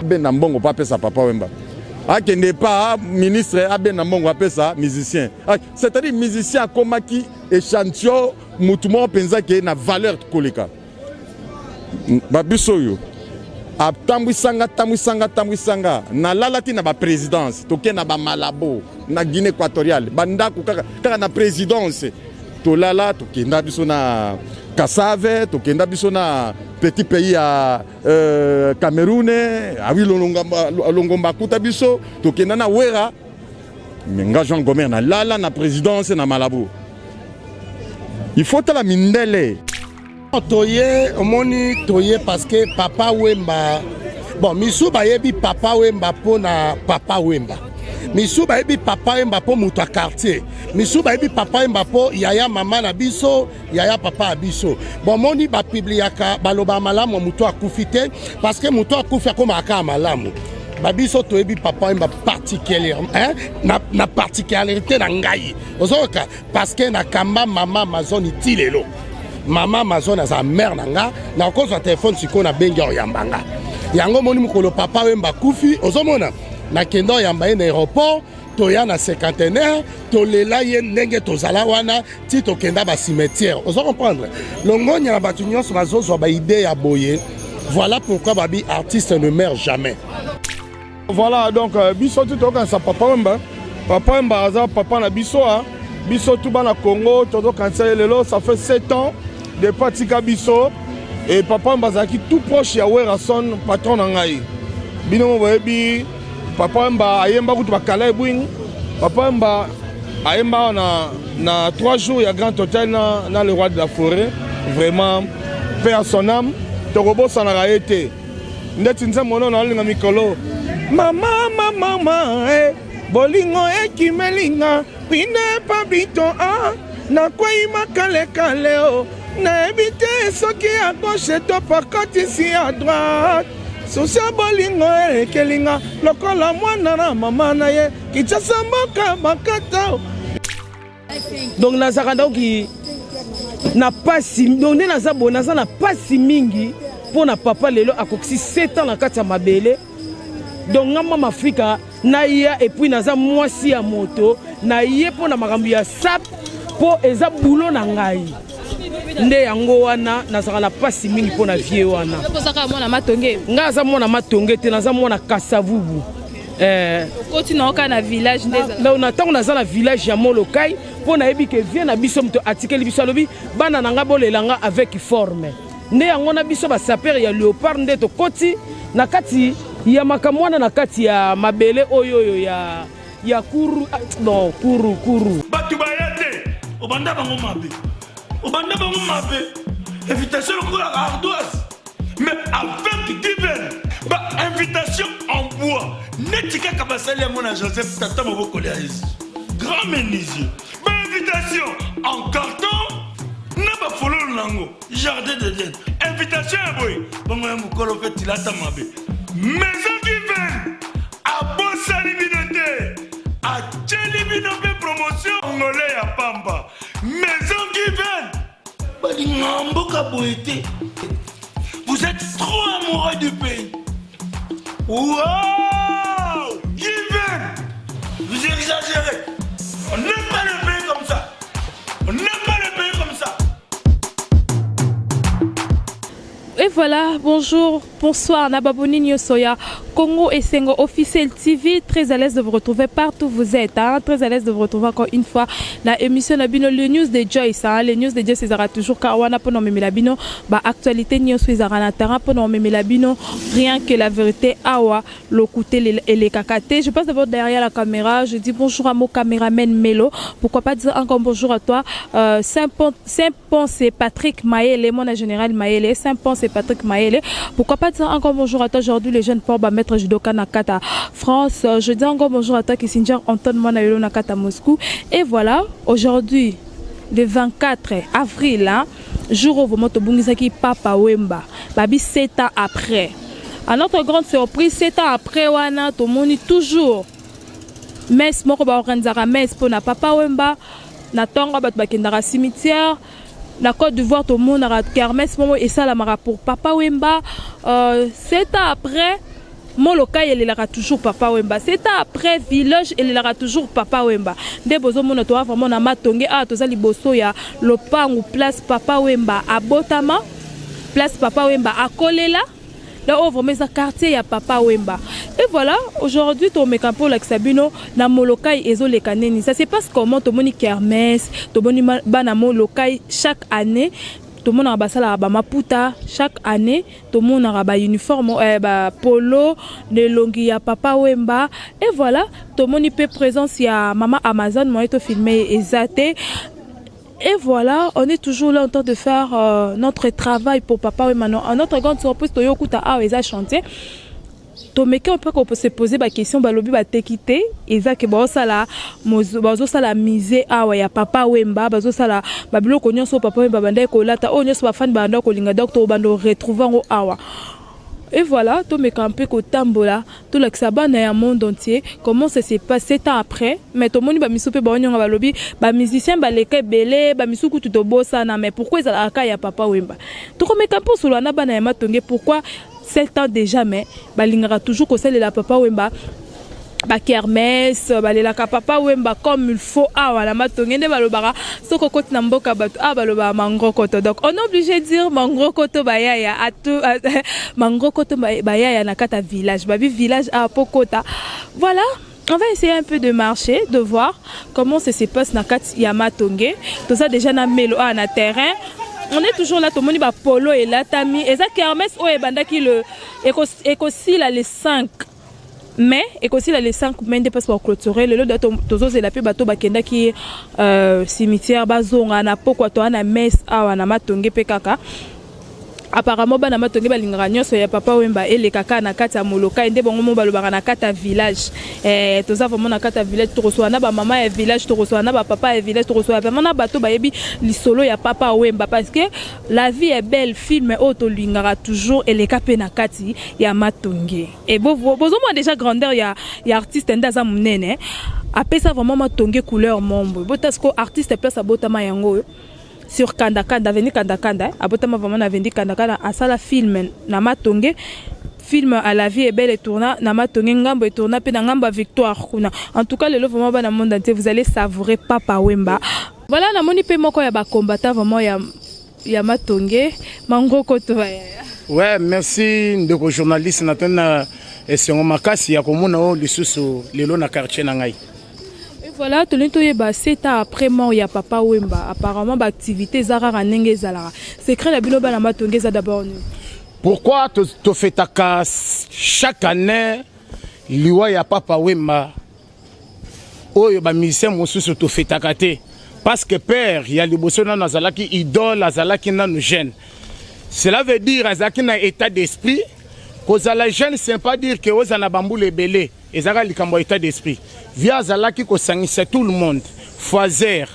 Abenda mbongo mpo apesa Papa Wemba. Akende pa ministre abenda mbongo apesa musicien. Ah, c'est-à-dire musicien akomaki échantillon mutu moko mpenza ke na valeur koleka. Ba biso oyo atambwisanga tambwisanga tambwisanga nalala ti na ba présidence toke na ba malabo na Guinée équatoriale bandako kaka, kaka na présidence tolala tokenda biso na Kasave tokenda biso na petit pays ya euh, Cameroun awi Longomba akuta biso tokenda na Wera me nga Jean Gomer nalala na présidence na Malabo il faut tala mindele Toye omoni toye parce que papa Wemba bon misu bayebi papa Wemba mpo na papa Wemba misu bayebi papa Wemba mpo moto ya quartier misu bayebi papa Wemba mpo yaya mama na biso yaya papa ya biso bomoni bapibliaka baloba malamu ya moto akufi te parce que moto akufi akomaka kaka malamu babiso toyebi papa Wemba particulièrement hein? na, na particularité na ngai ozoyoka parce que nakamba mama amazone ti lelo mama amazone aza mare na nga nakozwa telefone sikoyo nabengi oyamba nga yango omoni mokolo papa wemba akufi ozomona nakenda oyamba ye na aéroport toya na cinquantenaire tolela ye ndenge tozala wana ti tokenda bacimetière ozo comprendre longonya na bato nyonso bazozwa baide ya boye voilà pourquoi babi artiste ne meurt jamais Voilà donc euh, biso tu tokanisa papa Wemba. Papa Wemba aza papa na biso hein. Biso tu bana Congo tozokanisa ye lelo ça fait 7 ans depuis atika biso et papa Wemba azalaki tout proche ya Werrason patron na ngai. Bino mo boyebi papa Wemba ayemba kutu bakala ebwing. Papa Wemba ayemba na na 3 jours ya Grand Hôtel na, na le roi de la forêt vraiment paix à son âme tokobosanaka ye te. Ndeti nzembo no nalinga mikolo mama mama mama eh, bolingo ekimeli nga pine pabito ah, nakwei makalekale o oh. nayebi te soki ya gauche to pakotisi ya droite susi ya bolingo elekeli nga lokola mwana na mama na ye kinshasa mboka bakata oh. Donc nazalaka donc na pasi donc nde naza boye naza na pasi mingi mpo na papa lelo akokisi 7 ans na kati ya mabele donc nga mama afrika naya epuis naza mwasi ya moto naye mpo na makambo ya sap mpo eza bulo na ngai nde yango wana nazalaka na mpasi mingi mpo na vie wana ngai aza mwana matonge te naza mwana kasavubu Eh, okoti na oka na village nde na ntango naza na village ya molokai mpo nayebi ke vie na biso moto atikeli biso alobi bana na ngai bolela nga avec forme nde yango na biso basapere ya leopard nde tokoti na kati ya makambo wana na kati ya mabele oyo oyo ya ya kuru ah, non kuru kuru bato baya te obanda bango mabe obanda bango mabe invitation lokola ardoise mais avec given ba invitation en bois neti kaka basali yango na joseph tata mobokoli ya yesu grand menuisier ba invitation en carton na bafololo na yango jardin d'eden invitation ya boye bongo ya mokolo mpe tilata mabe maison given abosani bino te atyeli bino mpe promotion ngole ya pamba maison given Balinga mboka boye te. Vous êtes trop amoureux du pays. Wow! Given! Vous exagérez. On n'aime pas le pays comme ça. On n'aime pas le pays comme ça. Et voilà, bonjour, bonsoir, Nababoni Nyosoya, Congo et Sengo officiel TV, très à l'aise de vous retrouver partout où vous êtes, hein, très à l'aise de vous retrouver encore une fois la émission Nabino, le news de Joyce, hein, le news de Joyce, ezara toujours kawana pour nous bino, ba actualité nyoso ezara na terrain pour nous bino, rien que la vérité awa lokute elekaka te. Je passe d'abord derrière la caméra, je dis bonjour à mon caméraman Melo, pourquoi pas dire encore bonjour à toi, euh, Saint-Pont, Saint Ponce Patrick Mayele, mon général Mayele, Saint Ponce Patrick Mayele. Pourquoi pas dire encore bonjour à toi aujourd'hui, les jeunes ports maître judoka Nakata France. Je dis encore bonjour à toi Kissinger Anton Manayolo Nakata Moscou. Et voilà, aujourd'hui, le 24 avril, hein, jour où vraiment tobungisaki Papa Wemba, babi 7 ans après. À notre grande surprise, 7 ans après wana tomoni toujours messe moko baorganisaka messe mpona Papa Wemba na ntongo bato bakendaka cimetière na Côte d'Ivoire tomonaka kermesse moko esalamaka pour Papa Wemba euh, 7 ans après. Molokai elelaka toujours Papa Wemba. C'est après village elelaka toujours Papa Wemba. Nde bozomona toa vraiment na Matonge awa toza liboso ya lopangu place Papa Wemba abotama, place Papa Wemba akolela. Là oyo vraiment eza quartier ya Papa Wemba. Et voilà, aujourd'hui tomeka mpo olakisa bino na Molokai ezoleka nini. Ça se passe comment? Tomoni kermesse, tomoni bana Molokai chaque année tomonaka basalaka bamaputa chaque année, tomonaka bauniforme eh, bapolo na elongi ya Papa Wemba. Et voilà, tomoni mpe présence ya mama Amazon moye tofilme eza te. Et voilà, on est toujours là en train de faire notre travail pour Papa Wemba. Non, à notre grande surprise, toyokuta awa eza chantier. Tomeki mpe se poser baquestion, balobi bateki te, eza ke bazosala bazosala musée awa ya Papa Wemba, bazosala babiloko nyonso oyo Papa Wemba bandaki kolata, oyo nyonso bafani babandaki kolinga. Donc tobanda retrouve yango awa. Et voilà, tomeka mpe kotambola, tolakisa bana ya monde entier comment ça s'est passé 7 ans après. Mais tomoni bamisu mpe baonyonga, balobi bamusicien baleka ebele, bamisu kutu tobosana. Mais pourquoi ezalaka ya Papa Wemba? Tokomeka mpe osolola na bana ya Matonge, pourquoi 7 ans déjà, mais balingaka toujours kosalela Papa Wemba bakermesse, balelaka Papa Wemba comme il faut awa na Matonge? Nde balobaka soki okoti na mboka bato awa balobaka mangrokoto. Donc on est obligé de dire mangrokoto bayaya atu mangrokoto bayaya na kati ya village, babi village awa po kota. Voilà, on va essayer un peu de marcher, de voir comment ça se passe na kati ya Matonge. Toza déjà na melo awa na terrain, on est toujours là. Tomoni bapolo elatami, eza kermesse oyo ebandaki le ekosila le 5 mai, ekosila le 5 mai nde mpasi baclôture lelo. Da tozozela mpe bato bakendaki cimetière bazonga na pokwa. Toa na messe awa na Matonge mpe kaka apparemment bana Matonge balingaka nyonso ya Papa Wemba eleka kaka na kati ya Molokai. Nde bango mo balobaka na kati ya village toza vraiment na kati ya village. Tokosola na bamama ya village, tokosola na bapapa ya village, tokosola vraiment na bato bayebi lisolo ya Papa Wemba, parce que La vie est belle, film oyo tolingaka toujours, eleka mpe na kati ya Matonge. E bozomona déjà grandeur ya artiste nde aza monene, apesa vraiment Matonge couleur mombo. Bota siko artiste place abotama yango oyo sur Kandakanda, avenue Kandakanda. Abotama vraiment na avenue Kandakanda. Asala film na Matonge, film à La vie est belle etourna na Matonge, ngambo etourna mpe na ngambo ya Victoire kuna. En tout cas lelo vraiment bana monde entier, vous allez savourer Papa Wemba. Voilà, namoni mpe moko ya bacombattant vraiment ya Matonge, Mangoko to bayaya. Ouais, merci ndeko journaliste. Natondi na esengo makasi ya komona oyo lisusu lelo na quartier na ngai. Et voilà, tolingi toyeba, 7 ans après mort ya Papa Wemba, apparemment baactivité eza kaka ndenge ezalaka. Secret na bino bana Matonge eza d'abord nini? Pourquoi tofetaka chaque année liwa ya Papa Wemba oyo bamusicien mosusu tofetaka te? Parce que père ya liboso nano azalaki idole, azalaki nano jeune. Cela veut dire azalaki na état d'esprit. Kozala jeune, c'est pas dire ke ozala na bambula ebele, ezalaka likambo ya état d'esprit. Vieux azalaki kosangisa tout le monde, faiseur,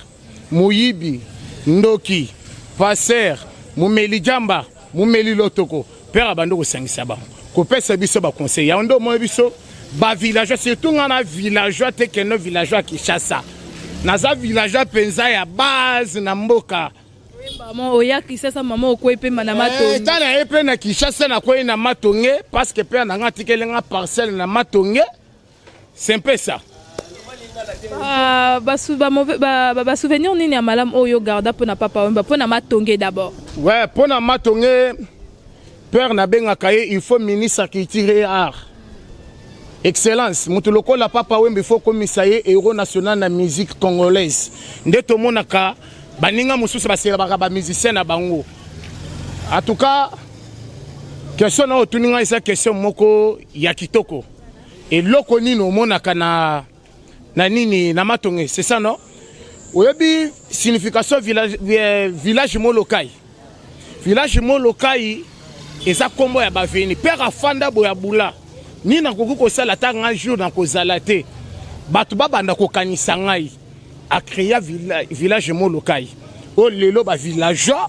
moyibi, ndoki, passer, momeli jamba, momeli lotoko, père abandi kosangisa bango, kopesa biso baconseil. Yango nde omoni biso bavillageois, surtout nga na villageois te, keno villageois ya Kinshasa, naza villageois mpenza ya base na mboka. Mama oya Kisasa, mama okwei mpe na Matonge. Ta na ye mpe na Kinshasa, nakwei na Matonge parce que père na nga atikeli nga parcelle na Matonge. C'est un peu ça. Basouvenir nini ya malamu oyo garda mpona Papa Wemba, mpona Matonge d'abord? Ouais, mpona Matonge, père nabengaka ye, il faut ministre ya culture et art, excellence moto lokola Papa Wemba, il faut komisa ye héros national na musique congolaise. Nde tomonaka baninga mosusu baselabaka bamusicien na bango. En tout cas, question na oyo otuni ngai eza question moko ya kitoko. Eloko nini omonaka na nini na Matonge, c'est ça, non? Oyebi signification village, village Molokai? Village Molokai eza nkombo ya baveni. Père afanda boye, abula nini nakoki kosala ata ngai jour nakozala te, bato babanda kokanisa ngai. Acréa village Molokai oyo lelo bavillageois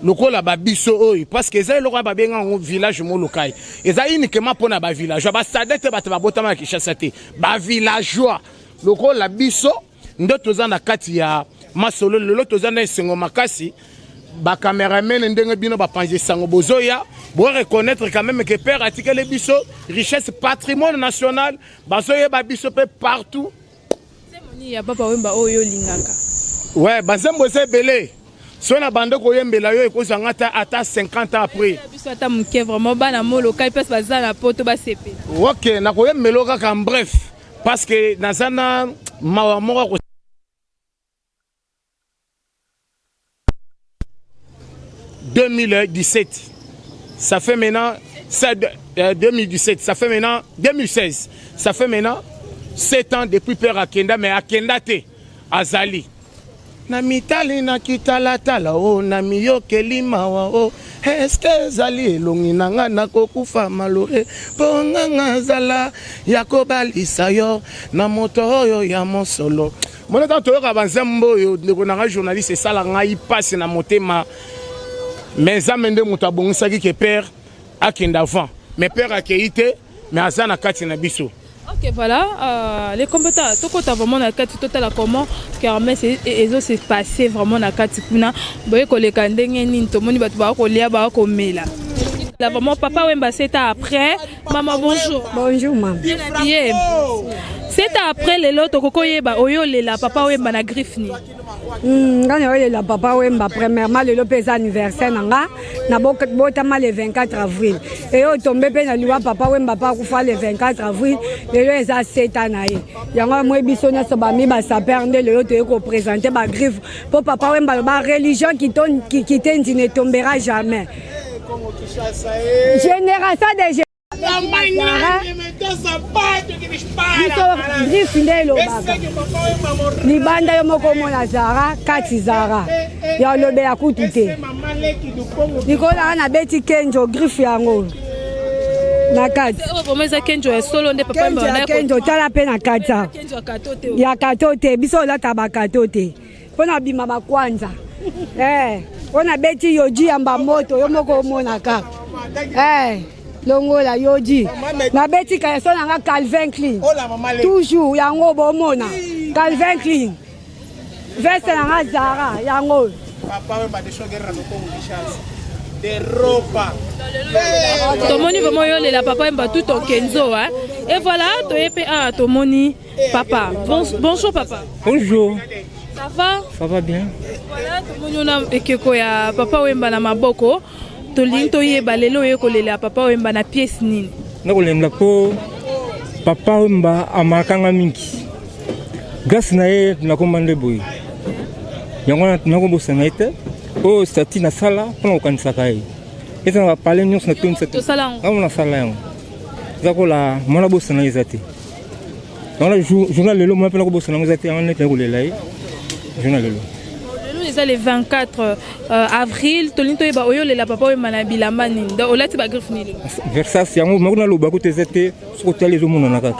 lokola babiso oyo, parce que eza eloko oyo babenga yango village Molokai, eza uniquement mpona bavillageois, basade te, bato babotama na Kinshasa te, bavillageois lokola biso nde toza na kati ya masolo. Lelo toza na esengo makasi. Ba cameramen ndenge bino bapanzi sango bozoya bo reconnaître quand même que père atikeli biso richesse patrimoine national bazoyeba biso pe partout. Nzembo ya Papa Wemba oyo olingaka? Ouais, banzembo eza ebele. So na bande koyembela yo ekozwa nga ata ata 50 ans après. Biso ata moke vraiment bana molokai place baza na poto basepela. Ok, nakoyembela yo kaka en bref parce que naza na mawa moko 2017 ça fait maintenant ça, 2017 ça fait maintenant 2016 ça fait maintenant 7 ans depuis père akenda mais akenda te azali na mitali na kitalatala o oh, na miyokeli mawa o oh. eske ezali elongi na nga nakokufa malore mpo nga nazala ya kobalisa yo na moto oyo ya mosolo Mona ntango toyoka banzembo oyo ndeko na ngai journaliste esala ngai mpasi na motema mais nzambe nde moto abongisaki ke père akende avant mais père akei te mais aza na kati na biso. Ok voilà, euh, les combattants, tokota vraiment na kati totala comment kermesse ezo se passer vraiment na kati kuna boye koleka ndenge nini tomoni bato baa kolia baa komela. Là vraiment papa Wemba c'est après. Maman bonjour. Bonjour maman. Bien. C'est après lelo tokoko yeba oyo lela papa Wemba na griffe ni. Hmm, nga na olela papa Wemba premièrement lelo mpe eza anniversaire na nga na botama le 24 avril eyo tombe mpe na liwa papa Wemba mpe akufa le 24 avril lelo eza seta na ye yango amoi biso nyonso bami basaper nde lelo toye kopresente bagriffe mpo papa Wemba aloba religion qui te ndi ne tombera jamais Génération de biso griffe nde elobaka libanda yo moko omona zara kati zara ya olobela kutu te likolo nanga nabeti kenjo griffe yango na kati kenjo tala mpe na kati ya kato te biso olata bakato te mpo na bima bakwanza eh, mpo na beti yoji ya mbamoto yo moko omona kaka eh, longola yoji nabeti kaleso na nga Calvin Klein toujours yango bomona Calvin Klein veste na nga Zara yango tomoni vraiment yo lela papa yemba tout en kenzo hein? et voilà toye mpe awa tomoni Papa, bon, bonjour papa. Bonjour. Ça va? Ça va bien. Voilà, tomoni ona ekeko ya papa Wemba na maboko. Tolingi toyeba lelo oye kolela papa Wemba na pièce nini? Nakolemba po papa Wemba amarkanga mingi. Grâce na ye nakoma nde boye. Yango wana nakobosana ye te. Oyo statut nasala mpona kokanisaka ye. Eza na bapale nyonso natondisa te. Ngai nasala yango. Eza kola mwana bosana ye eza te. Wana journal lelo mwana mpena kobosana yango eza te yango neti nakolela ye journal lelo. Lelo eza le 24 euh, avril tolingi toyeba oyo olela papa oyemba na bilamba nini donc olati bagriffe nini? Versas yango moko naloba kutu eza te soki otali ezomonana kaka.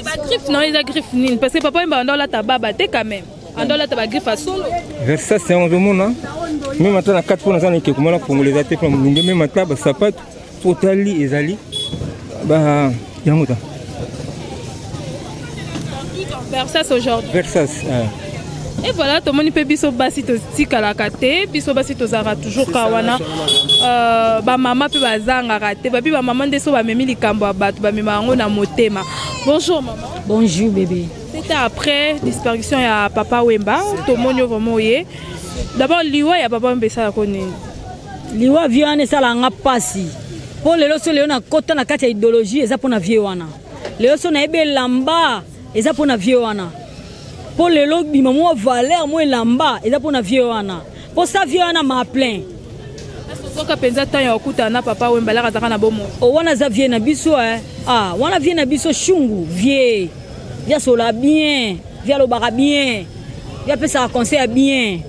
Bagriffe na yo eza griffe nini parce que papa oyemba banda olata baba te quand même anda olata bagriffe ya solo. Versas yango ozomona meme ata na kati mpo naza na ekeko mwana fongola eza te mpo na molunge meme ata basapato Soki otali ezali ba yango ta. Versas aujourd'hui. Versas. Euh. Et voilà, tomoni mpe biso basi totikalaka te, biso basi tozalaka toujours ka wana. Euh, ba mama mpe bazangaka te, babi ba mama nde so bamemi likambo ya bato bamema yango na motema. Bonjour maman. Bonjour bébé. C'était après disparition ya papa Wemba, tomoni yo vraiment oye. D'abord liwa ya papa Wemba esalaka nini? Liwa vieux wana esala nga pasi po lelo so lelo nakota na kati ya idéologie eza pona vieux wana lelo so nayebi elamba eza pona vieux wana po lelo bima mwa valeur mwa elamba eza pona vieux wana po sa vieux wana ma plein ozoka mpenza ntango ya kokutana na papa Wemba laka azalaka na bomoi o wana aza vieux na biso eh. ah, wana vieux na biso shungu vieux vieux asola bien Vie alobaka bien. Vie apesaka conseil ya bien.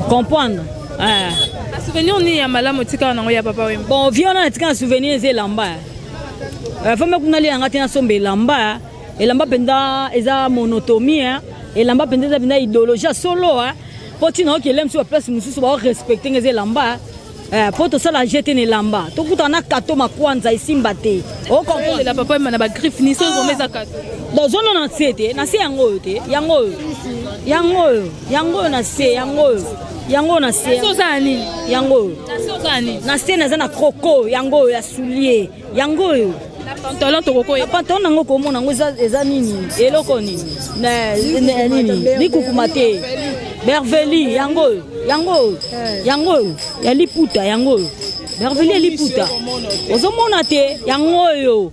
Comprendre? Eh. Ba souvenir nini ya malamu otikala nango ya papa Wemba? Bon, vie wana natika na souvenir eza elamba. Eh, femme kuna lia nga te nasomba elamba. Elamba mpenza eza monotomie. Eh. Elamba mpenza eza mpenza idéologie ya solo. Eh. Po ntina okele mosusu ba place mosusu ba respecte nga eza elamba. Eh, po tosala jete na elamba tokutana na kato makwanza esimba te okomprendre papa na ba griffe ni soki eza kato donc zono na se te na se yango oyo te yango oyo yango oyo yango oyo na se yango oyo. Yango na se. Oza na nini? Yango oyo. Na se oza na nini? Na se naza na croco, yango oyo ya soulier, yango oyo. Na pantalon tokokoya. Na pantalon nango komona yango eza, eza nini? Eloko nini? Na, na, nini? Likukuma te. Berveli, yango oyo. Yango oyo. Yango oyo. Ya liputa, yango oyo. Berveli ya liputa. Ozomona te, yango oyo.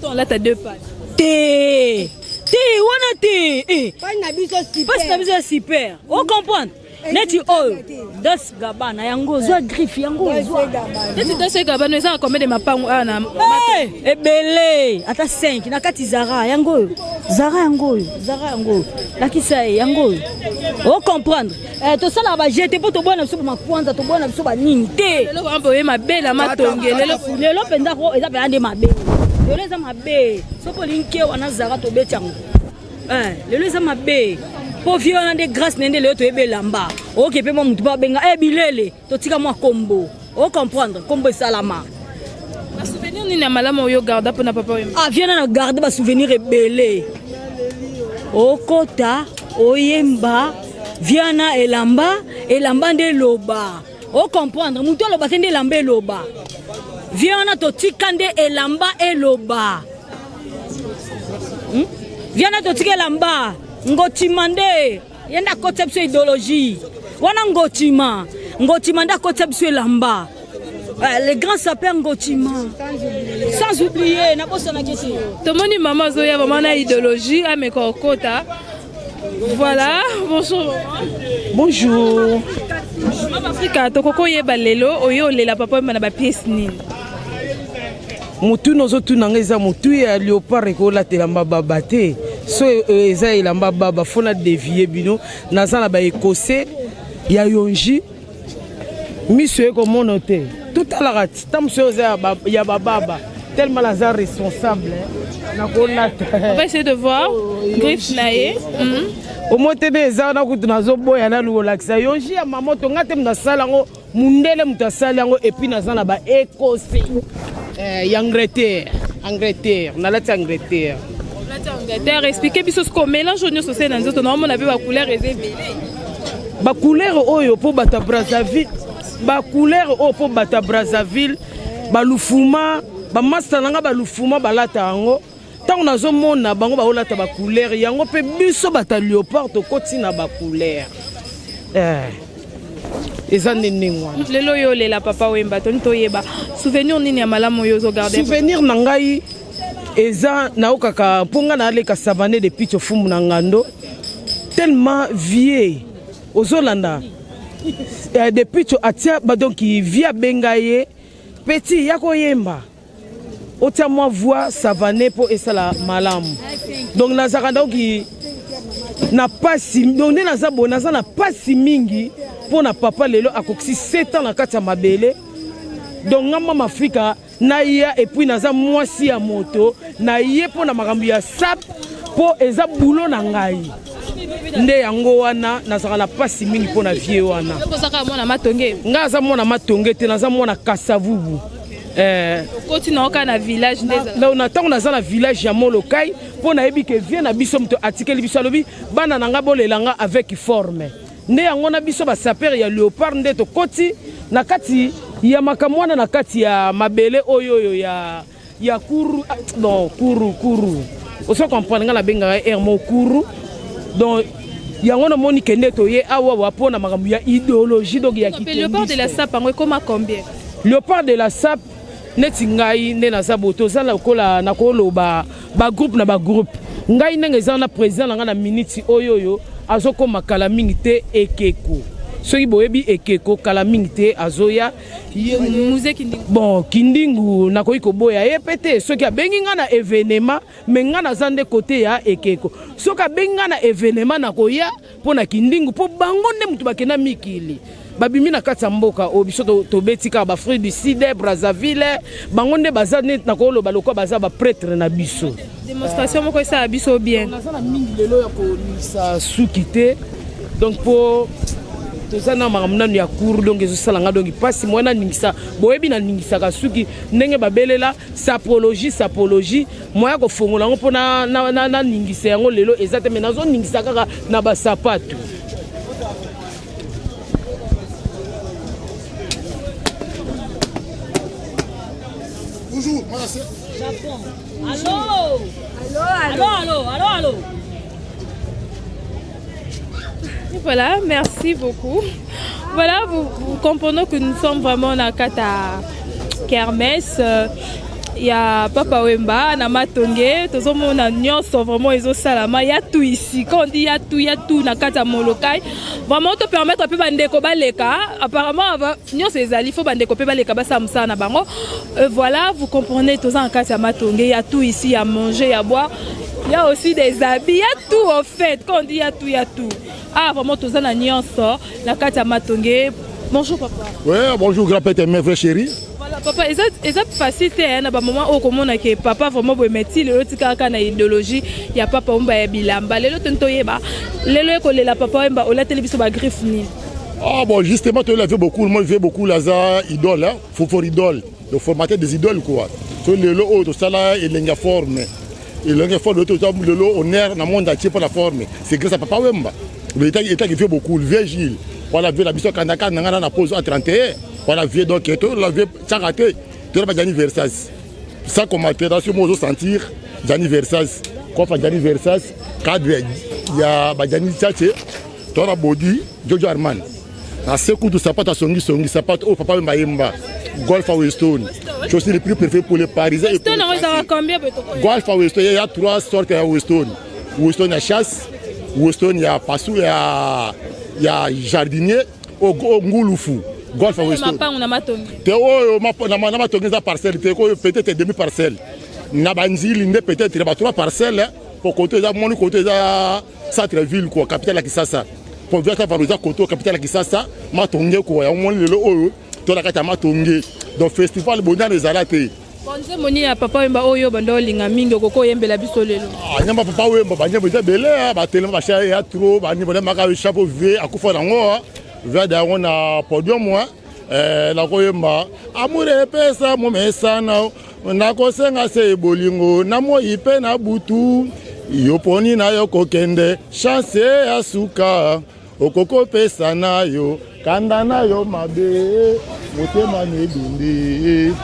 Olata deux pattes. Te. Te, wana te. Eh. Pasi na biso super. Pasi na biso ya super. O comprendre? Neti oyo. Dos Gabbana yango zwa griffe yango zwa. Neti Dos Gabbana eza na combien de mapango awa na hey, ebele ata 5 na kati Zara yango oyo. Zara yango oyo, Zara yango oyo. Lakisa ye yango oyo. O comprendre? Eh, tosalaka ba jete mpo toboya na biso makwanza toboya na biso banini te. Lelo vraiment boye mabe na matonge lelo lelo mpenza ko eza mpenza nde mabe. Lelo eza mabe. Soki olingi kewa na Zara tobeti yango. Eh, lelo eza mabe mpo vie wana nde grâce na ye nde lelo toyebi elamba oke mpe mwa motu mpo abenga e bilele totika mwa kombo ocomprendre kombo esalama basouvenir nini ya malamu oyo garda mpona papa oyo ah vie na garde basouvenir ebele okota oyemba vie wana elamba elamba nde eloba ocomprendre motu aloba te nde elamba eloba vie wana totika nde elamba eloba hmm? Vie wana totika elamba ngotima nde ye nde akotisa biso idéologie wana ngotima ngotima nde akotisa biso elamba eh, le grand sapeur ngotima sans oublier nabosanaki te tomoni mama azoya mama na idéologie ameka okota Voilà, bonjour. Bonjour. Mama Afrika, tokoko yeba lelo oyo olela papa na ba pièce nini? Motuna ozotuna nga eza motu ya léopard ekolata elamba baba te so eh, eza elamba baba fo na devie bino naza na ba écossais ya yonji miso ekomona te totalaka ti ntango mosusu oza ya bababa tellement naza responsable nakolata On va essayer de voir griffe na ye. Mhm. omoi te nde eza wana kutu nazoboya nanu kolakisa yo ji ya mamoto nga te moto asala yango mundele moto asali yango epuis naza na ba écossais eh, ya angleterre angleterre nalati angleterre Olati Angleterre, expliquez biso sikoyo mélange oyo nyonso osali na nzoto naomona mpe bacouleur eza ebele. Bacouleur oyo mpo bato ya Brazzaville, bacouleur oyo mpo bato ya Brazzaville, balufuma, bamasta na nga balufuma balata yango. Ntango nazomona bango baolata bacouleur yango mpe biso bato ya Léopard tokoti na bacouleur eh. Eza nde ndenge wana. Lelo oyo olela Papa Wemba, toni toyeba souvenir nini ya malamu oyo ozogarde? Souvenir na ngai eza naokaka mpo ngai naleka savane de pitcho fumbu na ngando tellement vieux ozolanda eh, de pitcho atia ba donc vieux abenga ye petit ya koyemba otia mwa voix savane mpo esala malamu donc nazalaka donc na pasi donc nde naza boye naza na pasi mingi mpo na papa lelo akokisi 7 ans na kati ya mabele donc nga mama afrika naya epuis naza mwasi ya moto naye mpo na makambo ya sap mpo eza bulo na ngai nde yango wana nazalaka na mpasi mingi mpo na vie wana mwana matonge ngai aza mwana matonge te naza mwana kasavubu eh. okoti na oka na village nde na ntango naza na village ya molokai mpo nayebi ke vie na biso moto atikeli biso alobi bana na ngai bolela nga avec forme Nde yango na biso ba sapeurs ya leopard nde tokoti na kati ya makambo wana na kati ya mabele oyo oyo ya ya kuru ah, non kuru kuru ozo comprendre nga nabengaka ye mo kuru donc yango namoni kende toye awa wa mpo na makambo ya idéologie donc ya léopard de la sape yango ekoma combien léopard de la sape neti ngai nde naza boye toza lokola nakoloba bagroupe na bagroupe ngai ndenge eza na président na ngai na miniti oyo oyo azokoma kala mingi te ekeko soki boyebi ekeko kala mingi te azoya bon kindingu nakoki koboya ye mpe te soki abengi ngai na evenema me ngai naza nde kote ya ekeko soki abengi ngai na evenema nakoya mpo na kindingu mpo bango nde moto bakenda mikili babimi na kati ya mboka oyo biso tobeti kaka bafruit du sud brazzaville bango nde baza nde nakoloba lokola baza bapretre na biso démonstration moko esala biso bien naza na mingi lelo ya kolisa suki te donc mpo toza na makambo nanu ya cour donc ezosala nga donc mpasi moya naningisa boyebi naningisaka suki ndenge babelela sapologie sapologie moyen ya kofongola yango mpo naningisa yango lelo eza te me nazoningisa kaka na basapatu. Bonjour, Japon. Allô Allô, allô, allô, allô. Voilà, merci beaucoup. Voilà, vous, vous comprenez que nous sommes vraiment na kata kermesse. Il y a Papa Wemba, na Matonge, tozomona nyonso vraiment ezosalama. Il y a tout ici. Quand on dit il y a tout, il y a tout na kata Molokai. Vraiment te permettre pe bandeko baleka. Apparemment nyonso ezali faut bandeko pe baleka basala mosala na bango. Voilà, vous comprenez toza na kati ya Matonge, il y a tout ici, il y a manger, il y a boire. Il y a aussi des habits, il y a tout en fait. Quand on dit il y a tout, il y a tout. Ah, vraiment, toza na nyonso na kati ya Matonge. Bonjour papa. Ouais, bonjour grand-père, mes frères chéris. Voilà papa, eza eza facile te na ba moment oyo komona ke papa vraiment boye meti lelo tikaka na idéologie ya Papa Wemba ya bilamba. Lelo toni toyeba lelo ekolela Papa Wemba olateli biso ba griffe nini? Ah bon, justement, tu l'as vu beaucoup, moi je beaucoup Laza idole, hein, for idole, le formateur des idoles quoi. Tu lelo oyo tosala elengi ya forme. Elengi ya forme, to lelo honneur na monde entier pour la forme. C'est grâce à Papa Wemba. Le état état qui fait beaucoup, le vieux Gilles. Voilà, vieux la biso kanda kanda ngana na pose à 31. Voilà, vieux donc to la vieux tchakate, to la Gianni Versace. Sans commentaire, dans ce mot sentir Gianni Versace. Quoi faire Gianni Versace, cadre ya ba Gianni Tchatche, to la body Jojo Armand. Na sekutu sapato asongisongi sapato oyo Papa Wemba yemba Golf à Weston, chaussure le plus préféré pour les Parisiens et pour Weston les yango ezalaka Français. combien boye tokoyeba? Golf à Weston, il y a trois sortes ya Weston. Weston ya chasse, Weston ya pasu ya jardinier o ngulufu. Golf à Weston. Mapango na Matonge. Te oyo na Matonge eza parcelle te, oyo peut-être demi parcelle. Na banzili nde peut-être ba trois parcelles po koto eza moni koto eza centre ville quoi, capitale ya Kisasa. Po via ta eza koto capitale ya Kisasa, Matonge quoi, ya moni lelo oyo to na kati ya Matonge. Donc festival bondana ezala te. Bon, nzembo nini ya Papa Wemba oyo banda olinga mingi okoki oyembela biso lelo? Ah, nyamba Papa Wemba banyembo eza ebele, batelema basha ya trop banyembo maka chapeau vie akufa nango via yango na podium nakoyemba amour epesa momesana nakosenga se bolingo na moi mpe na butu yo poni na yo kokende chance ya suka okokopesa na yo kanda na yo mabe motema nebindi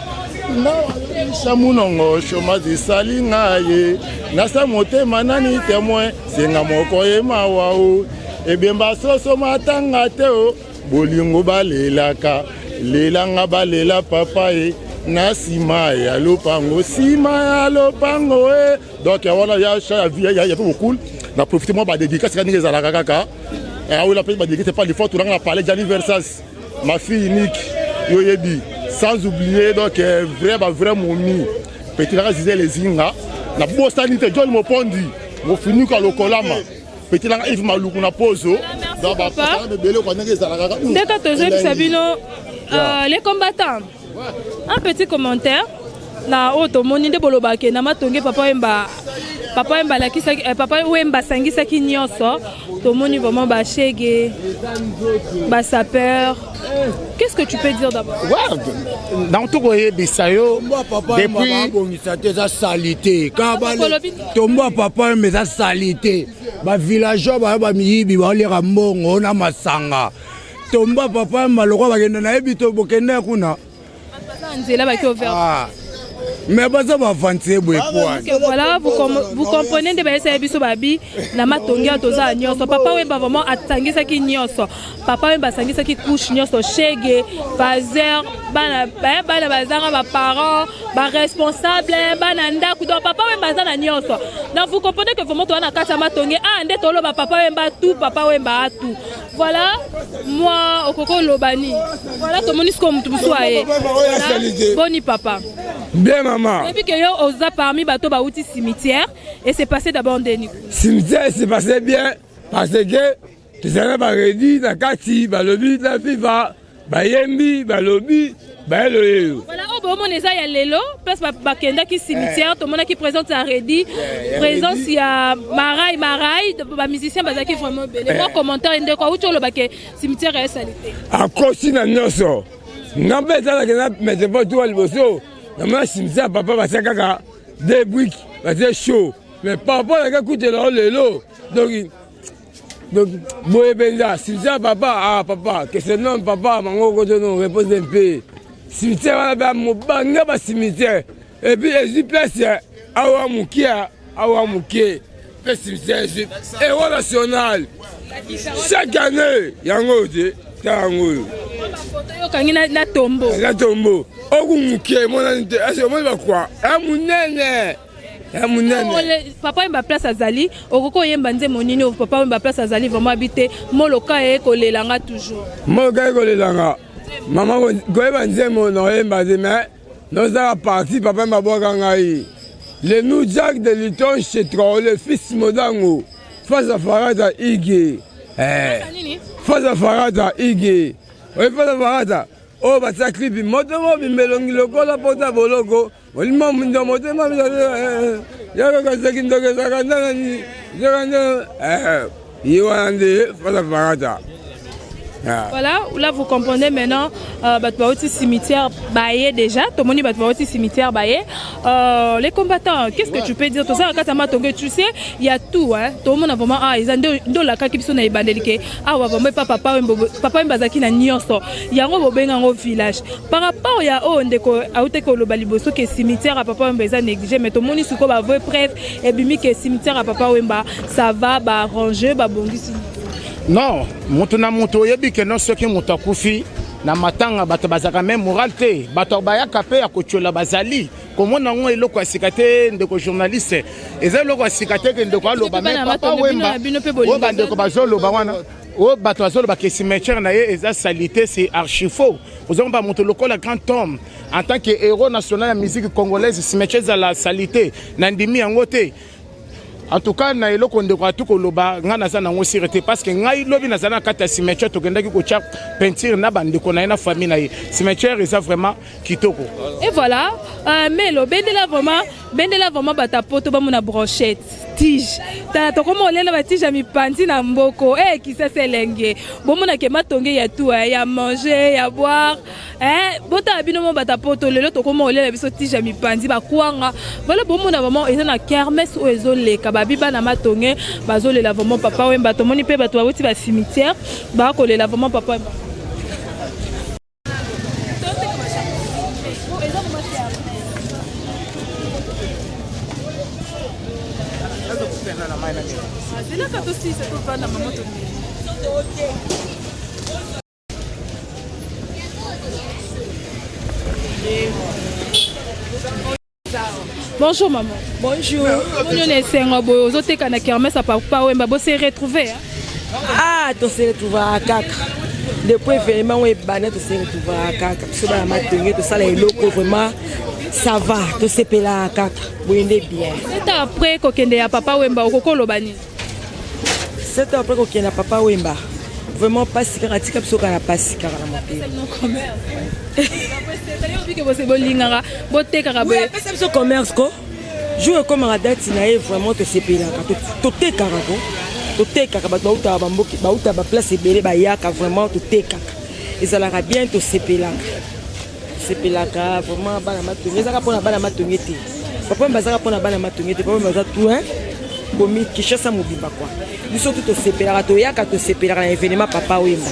na munongo chômage esali ngai nasa motema nani témoin senga moko ye mawa o ebemba soso matanga te o bolingo balelaka lelanga balela papa ye na nsima ya lopango nsima ya lopango e. Donc ya wana ya cha ya vie ya beaucoup na profite mwa badédicace kaka ndenge ezalaka kaka awela mpe badédicace pas l'effort tolanga na palais Gianni Versace, ma fille unique yo yebi, sans oublier donc vrai ba vrai momi petit nanga Zizel Ezinga na bosani te John Mopondi mofinuka lokolama petit nanga Yves Maluku na pozo donc bapasaka ebele kwa ndenge ezalaka kaka. Ndeka tozoyebisa bino les combattants, un petit commentaire na oyo tomoni nde bolobaka na Matonge Papa Wemba, Papa Wemba alakisaki Papa Wemba asangisaki nyonso. Tomoni vraiment bashege, basapeur. Qu'est-ce que tu peux dire d'abord? Ouais, donc tokoyebisa yo depuis babongisa te eza saleté tombo ya Papa Wemba eza saleté. Bavillageois baya bamiyibi baoleka mbongo na masanga. Tombo ya Papa Wemba lokwa bakende nayebi to bokende kuna. Baza nzela baki over. Ah. Mais baza baaventurier boye poa. Ok, voilà, vous comprenez nde bayesaki biso babi na Matongi awa toza ya nyonso. Papa Wemba vraiment asangisaki nyonso. Papa Wemba asangisaki couche nyonso, shege, faser, bana bana bazanga baparent, baresponsable, bana ndako. Donc Papa Wemba aza na nyonso. Donc vous comprenez que vraiment toza na kati ya Matonge ah nde toloba Papa Wemba tout, Papa Wemba a tout. Voilà, moi okoki oloba nini? Voilà, tomoni sikoyo motu mosusu aye. Voilà. Boni papa? Bien maman. Oyebi ke yo oza parmi bato bauti cimetière et c'est passé d'abord ndeni? Cimetière s'est passé bien parce que tozali na baredi na kati balobi na viva bayembi balobi bayelo yeyo. Voilà, oyo bomona eza ya lelo place bakendaki cimetière. Tomonaki présence ya Redi, présence ya Marai Marai, bamusicien bazalaki vraiment ebele. Mwa commentaire, ndeko auti oloba ke cimetière ya esali te. Akosi na nyonso. Nga mpe ezalaki na mete mpo tuka liboso namona cimetière papa batia kaka deux briques batie chaud, mais papa alaki akutela o lelo donc boye mpenza cimetière papa. Ah papa, que ce nom papa mango kotono repose mpe cimetière wana mpe mobange ba cimetière. Epuis ezwi place awa moke, awa moke mpe cimetière ezwi héros national chaque année. Yango oyo te, ta yango oyo okangi na tombo, na tombo oku moke emonani te. Ese omoni bakwa ya monene, ya monene. Papa Wemba place azali, okoki oyemba nzembo nini oyo Papa Wemba place azali vraiment abi te moloka ye kolelanga toujours? Moloka ye kolelanga, mama, koyeba nzembo na oyemba te, mais nozala parti papa Wemba abwaka ngai le New Jack de Luton chez le fils Modango face à Farata Ige, eh. Face à Farata Ige oye, face à Farata oyo batia clip moto mobimba elongi lokola pota boloko olima mundo motema yakakasaki ndoki ezalaka ndanga ezalaka nde ye wana nde face à Farata. Voilà, là vous comprenez maintenant, bato bauti cimetière baye déjà, tomoni bato bauti cimetière baye. Les combattants, qu'est-ce que tu peux dire? Tout ça, kati matonge, tu sais, il y a tout, hein. Tout le monde a vraiment, ah, ils ont ndolaka ki biso na ebandeli ke ah wa vraiment papa papa Wemba, papa Wemba azalaki na nyonso. Yango bobenga ngo village. Par rapport ya oyo ndeko auti koloba liboso ke cimetière ya papa Wemba eza négligé, mais tomoni sikoyo ba vraie preuve ebimi ke cimetière ya papa Wemba ça va, ba arranger, ba bongisi. Non, moto na moto oyebi ke no soki moto akufi na matanga, bato bazalaka même moral te, bato bayaka mpe ya kotiola. Bazali komona yango eloko ya sika te, ndeko journaliste, eza eloko ya sika te ke ndeko aloba. Mais papa Wemba oyo bandeko bazoloba wana, oyo bato bazoloba ke cimetière na ye eza salité, c'est archi faux. Ozomba moto lokola grand homme en tant que héros national ya musique congolaise, cimetière ezala salité, na ndimi yango te. En tout cas, na eloko ndeko atu koloba, ngai naza nango sûr te, parce que ngai lobi nazala na kati ya cimetière, tokendaki kotia peinture na bandeko na ye, na famille na ye. Cimetière eza vraiment kitoko. Et voilà, melo bendela vraiment, bendela vraiment bato ya poto bamona brochette, tige. Tala, tokoma olela batige ya mipanzi na mboko e Kisasa elenge. Bomonake matonge ya tout, ya manger, ya boire, eh, botala bino mo bato ya poto. Lelo tokoma olela biso tige ya mipanzi, bakwanga. Voilà, bomona vraiment eza na kermesse oyo ezoleka. Babi bana matonge bazolela vraiment papa Wemba. Tomoni mpe bato bawuti bacimetière bakolela vraiment papa Wemba. Zelaka tosisa, tovanda mama to. Bonjour maman. Bonjour. Bonjour esengo boye ozoteka na kermesse ya papa Wemba, bo se retrouver, hein? Ah, tose retrouvaka kaka depuis événement oyo ebanda, tose retrouvaka kaka. Biso bana matonge tosala eloko, vraiment ça va, tosepelaka kaka boye nde bien. 7 ans après kokende ya papa Wemba, okoki oloba nini? 7 ans après kokende ya papa Wemba, vraiment pasi kaka, tika biso kaka na pasi kaka na motema. Bolingaka botekaka boye. Apesa biso commerce ko jour ekomaka date na ye, vraiment tosepelaka, totekaka ko, totekaka. Bato bautaka bamboki, bautaka baplace ebele, bayaka, vraiment totekaka, ezalaka bien, tosepelaka, tosepelaka vraiment. Bana matonge ezaka mpona bana matonge te, papa bazaka mpona bana matonge te, papa baza tout, hein, komi Kinshasa mobimba kwa biso tu tosepelaka, toyaka, tosepelaka na événement papa Wemba,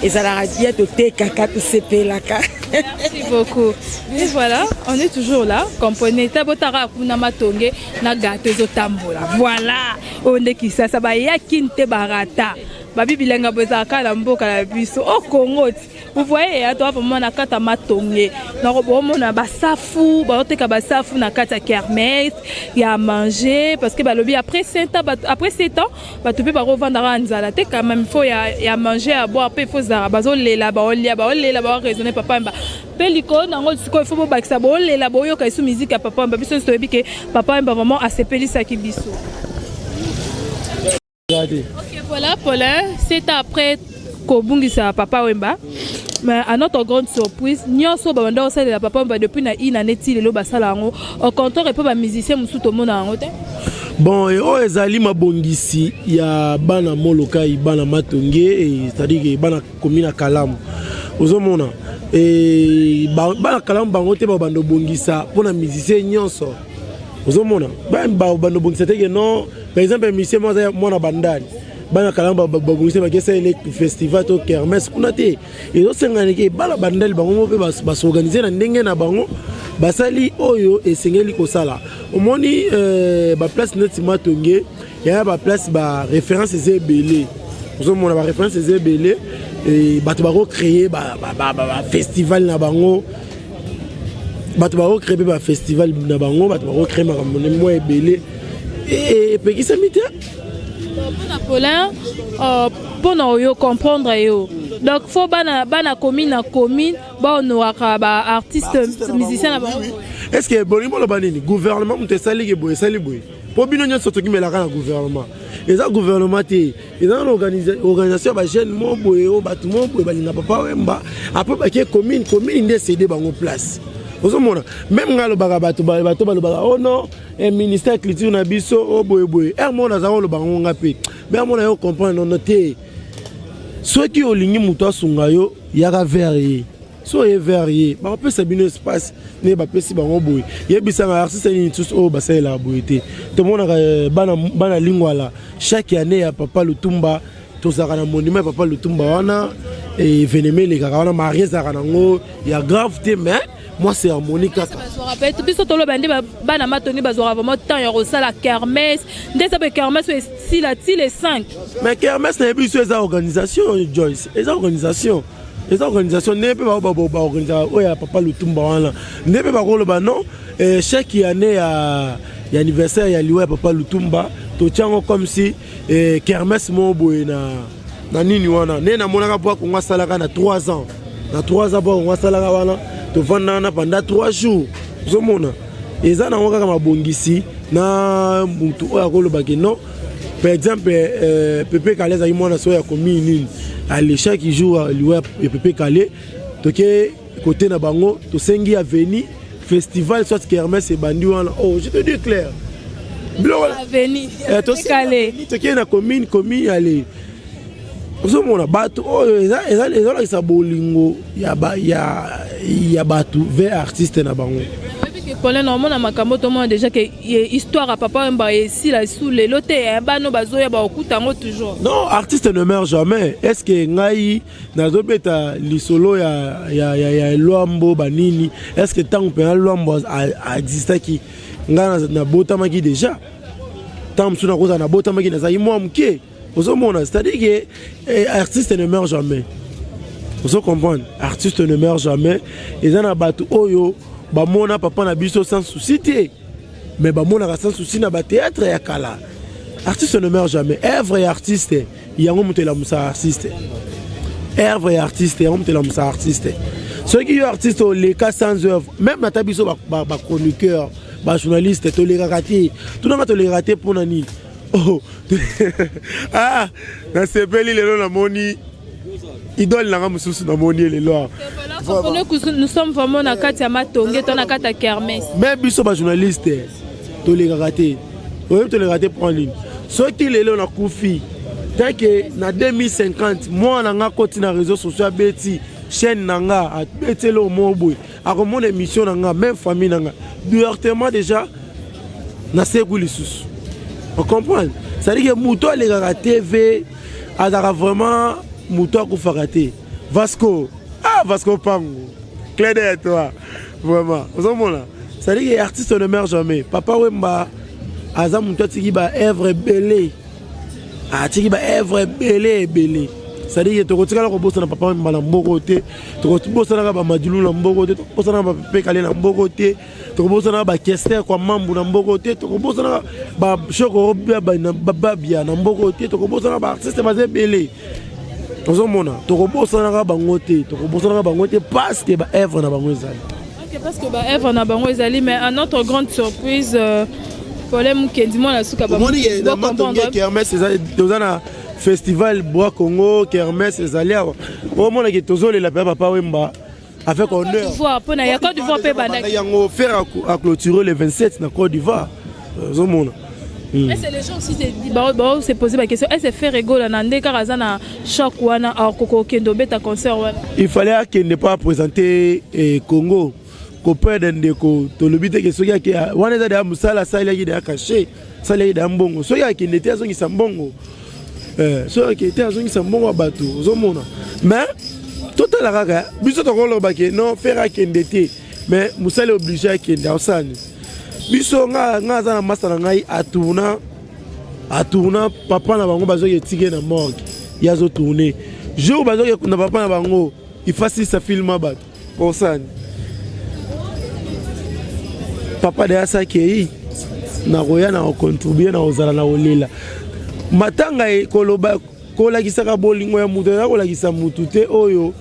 ezalaka bien, totekaka, tosepelaka. Merci beaucoup. Et voilà, on est toujours là. Comprenez, tabotaka kuna matonge na gâteau ezotambola. Voilà, oyo nde Kisasa bayaki nte barata. Babi bilenga boye ezalaka na mboka na biso au Congo ti. Vous voyez, toa vraiment na kati ya matonge. Donc bomona basafu, bazoteka basafu na kati ya kermesse, ya manger, parce que balobi après 7 ans, après 7 ans bato mpe bakovandaka nzala te. Quand même, faut ya manger, ya boire mpe, faut zala. Bazolela, baolia, baolela, baoraisonner papa Wemba mpe likolo nango. Sikoyo il faut bobakisa, bolela, boyoka esu musique ya papa Wemba. Biso nyonso toyebi ke papa Wemba vraiment asepelisaki biso. Ok, voilà, Paulin, c'est après kobungisa papa Wemba. Mais à notre grande surprise, nyonso babanda kosalela papa Wemba depuis na ina neti lelo basala yango. Au contraire, epo bamusicien mosusu tomona yango te. Bon, oyo ezali mabongisi ya bana Molokai, bana Matonge, c'est-à-dire que bana komi na Kalamu. Ozomona bana Kalamu bango te babanda obongisa mpona musicien nyonso. Ozomona babanda obongisa te ke non, par exemple musicien moko aza mwana Bandali, bana Kalamu babongisa bakesa ele festival to kermesse kuna te. Ezosengana ke bana Bandali bango moko mpe basorganize na ndenge na bango. Basali oyo esengeli kosala. Omoni euh, ba place neti Matonge, yaya ba place ba référence eza ebele. Ozomona ba référence eza ebele et bato bako créer ba, ba, ba, ba, ba festival na bango bato bako créer mpe ba festival na bango bato bako créer makambo mwa ebele epekisami te. Mpona Paulin, mpona oyo comprendre yo, donc faut bana bana commune na commune bahonoraka baartiste musicien na bango. Est ce que bolingi boloba nini? Gouvernement moto esaliki boye, esali boye mpo bino nyonso tokimelaka na gouvernement. Eza gouvernement te, eza na organisation ya bajeune mo boye oyo bato mo boye balinga Papa Wemba. Après bake commune, commune nde cédé bango place. Ozomona, même ngai alobaka, bato bato balobaka: "Oh non, ministère culture na biso o boye boye." Ere moko naza koloba ngo nga mpe, mais amona yo comprendre nono te. Soki olingi moto asunga yo, yaka vers ye. So oye vers ye, bakopesa bino espace nde bapesi bango boye. Yebisanga artiste nini lisusu oyo basalelaka boye te? Tomonaka bana, bana Lingwala, chaque année ya Papa Lutumba, tozalaka na monument ya Papa Lutumba wana. Événement elekaka wana, marie ezalaka nango ya grave te, mais mwa cérémonie kaka. Bazwaka biso toloba nde bana Matongi bazwaka vraiment temps ya kosala kermesse nde eza boye, kermesse oyo esila ti le 5. Mais kermesse na yebi biso eza organisation, Joyce, eza organisation, eza organisation. Nde mpe baorganisaka oyo ya Papa Lutumba wana, nde mpe bakoloba non, chaque année ya anniversaire ya liwa ya Papa Lutumba, totiango comme si kermesse moko boye na nini wana. Nde namonaka po Kongo asalaka na 3 ans, na 3 ans po Kongo asalaka wana, tovanda wana pendant 3 jours. Ozomona, eza nango kaka mabongisi na mutu oyo akolobaki non. Par exemple, Pepe Kale azalaki mwana so ya commune nini. Ale, chaque jour liwa ya Pepe Kale, toke kote na bango, tosengi avenue, festival soit kermesse ebandi wana. Oh, je te dis clair, biloko tokei na commune, commune ale, ozomona bato oyo ezolakisa bolingo ya bato vers artiste na bango. Paulin, omona makambo tomona déjà ke histoire ya Papa Wemba esila esu lelo te. Bano bazoya, bakokuta yango toujours. Non, artiste ne meurt jamais. Est ce que ngai nazobeta lisolo ya Lwambo banini? Est ce que ntango mpena Lwambo aexistaki, ngai nabotamaki déjà? Ntango mosusu nakozala nabotamaki, nazalaki mwa moke. Ozomona, c'est-à-dire que artiste ne meurt jamais. Ozo comprendre, artiste ne meurt jamais. Eza na bato oyo bamona papa na biso Sans Souci te, mais bamonaka Sans Souci na bathéâtre ya kala. Artiste ne meurt jamais. Œuvre ya artiste, yango moto elamusaka artiste. Œuvre ya artiste, yango moto elamusaka artiste. Soki yo artiste oleka sans œuvre, même ata biso bachroniqueur, bajournaliste, tolekaka te. Tunanga, tolekaka te mpona nini? Oh. Ah, nasepeli lelo, namoni idole nanga mosusu, namoni ye lelo. Nous sommes vraiment na kati ya Matonge to na kati ya kermesse. Mais biso bajournaliste tolekaka te. Oyebi tolekaka te mpo nini? Soki lelo nakufi, tant que na 2050 mwana nga akoti na réseau sociaux, abeti chaîne na nga, abeti eloko moko boye, akomona émission na nga, même famille na nga directement déjà nasekwi lisusu. Ocomprendre, c'est-à-dire que moto alekaka TV azalaka vraiment moto akufaka te. Vasco, ah, Vasco Pango, clin d'œil à toi vraiment. Ozomona, c'est-à-dire que artiste ne meurt jamais. Papa Wemba aza moto atiki baœuvre ebele, atiki baœuvre ebele ebele. C'est-à-dire que tokotikala kobosana Papa Wemba na mboko te, tokobosanaka bamadilu na mboko te, tokobosanaka bapepe Kale na mboko te, tokobosanaka bakester kwa mambu na mboko te, tokobosanaka bashokoro babia na mboko te, tokobosanaka baartiste baza ebele. Ozomona, tokobosanaka bango te, tokobosanaka bango te parce que baœuvre na bango ezali. Ok, parce que baœuvre na bango ezali. Mais à notre grande surprise, Paulin Mukendi, mwana suka. Kermesse, toza na festival Bois Congo, kermesse ezali awa. Omonaki tozolela mpe Papa Wemba avec honneur. Mpona ya Côte d'Ivoire mpe bandaki. Yango faire à clôturer le 27 na Côte d'Ivoire, ozomona. Est-ce que les gens aussi se poser la question, est-ce que Ferre Gola na nde kaka aza na choc wana, akoka okende obeta concert wana? Il fallait akende mpo aprésenter Congo. Koperdre ndeko, tolobi te ke soki ake wana eza deya mosala asalelaki deya cachet, asalelaki deya mbongo. Soki akende te, azongisa mbongo. Soki akende te, azongisa mbongo ya bato. Ozomona, mais totala kaka, biso tokoloba ke non, Ferre akende te. Mais mosali oblige akende akosala nini? Biso nga nga aza na masta na ngai atourna atourna papa na bango bazoki etike na morgue, ye azotourne jour bazoki ekunda papa na bango, ifasilisa filma bato osani papa deya sakei nakoya na kocontribue na kozala na kolela matanga koloba kolakisaka bolingo ya moto eza kolakisa motu te oyo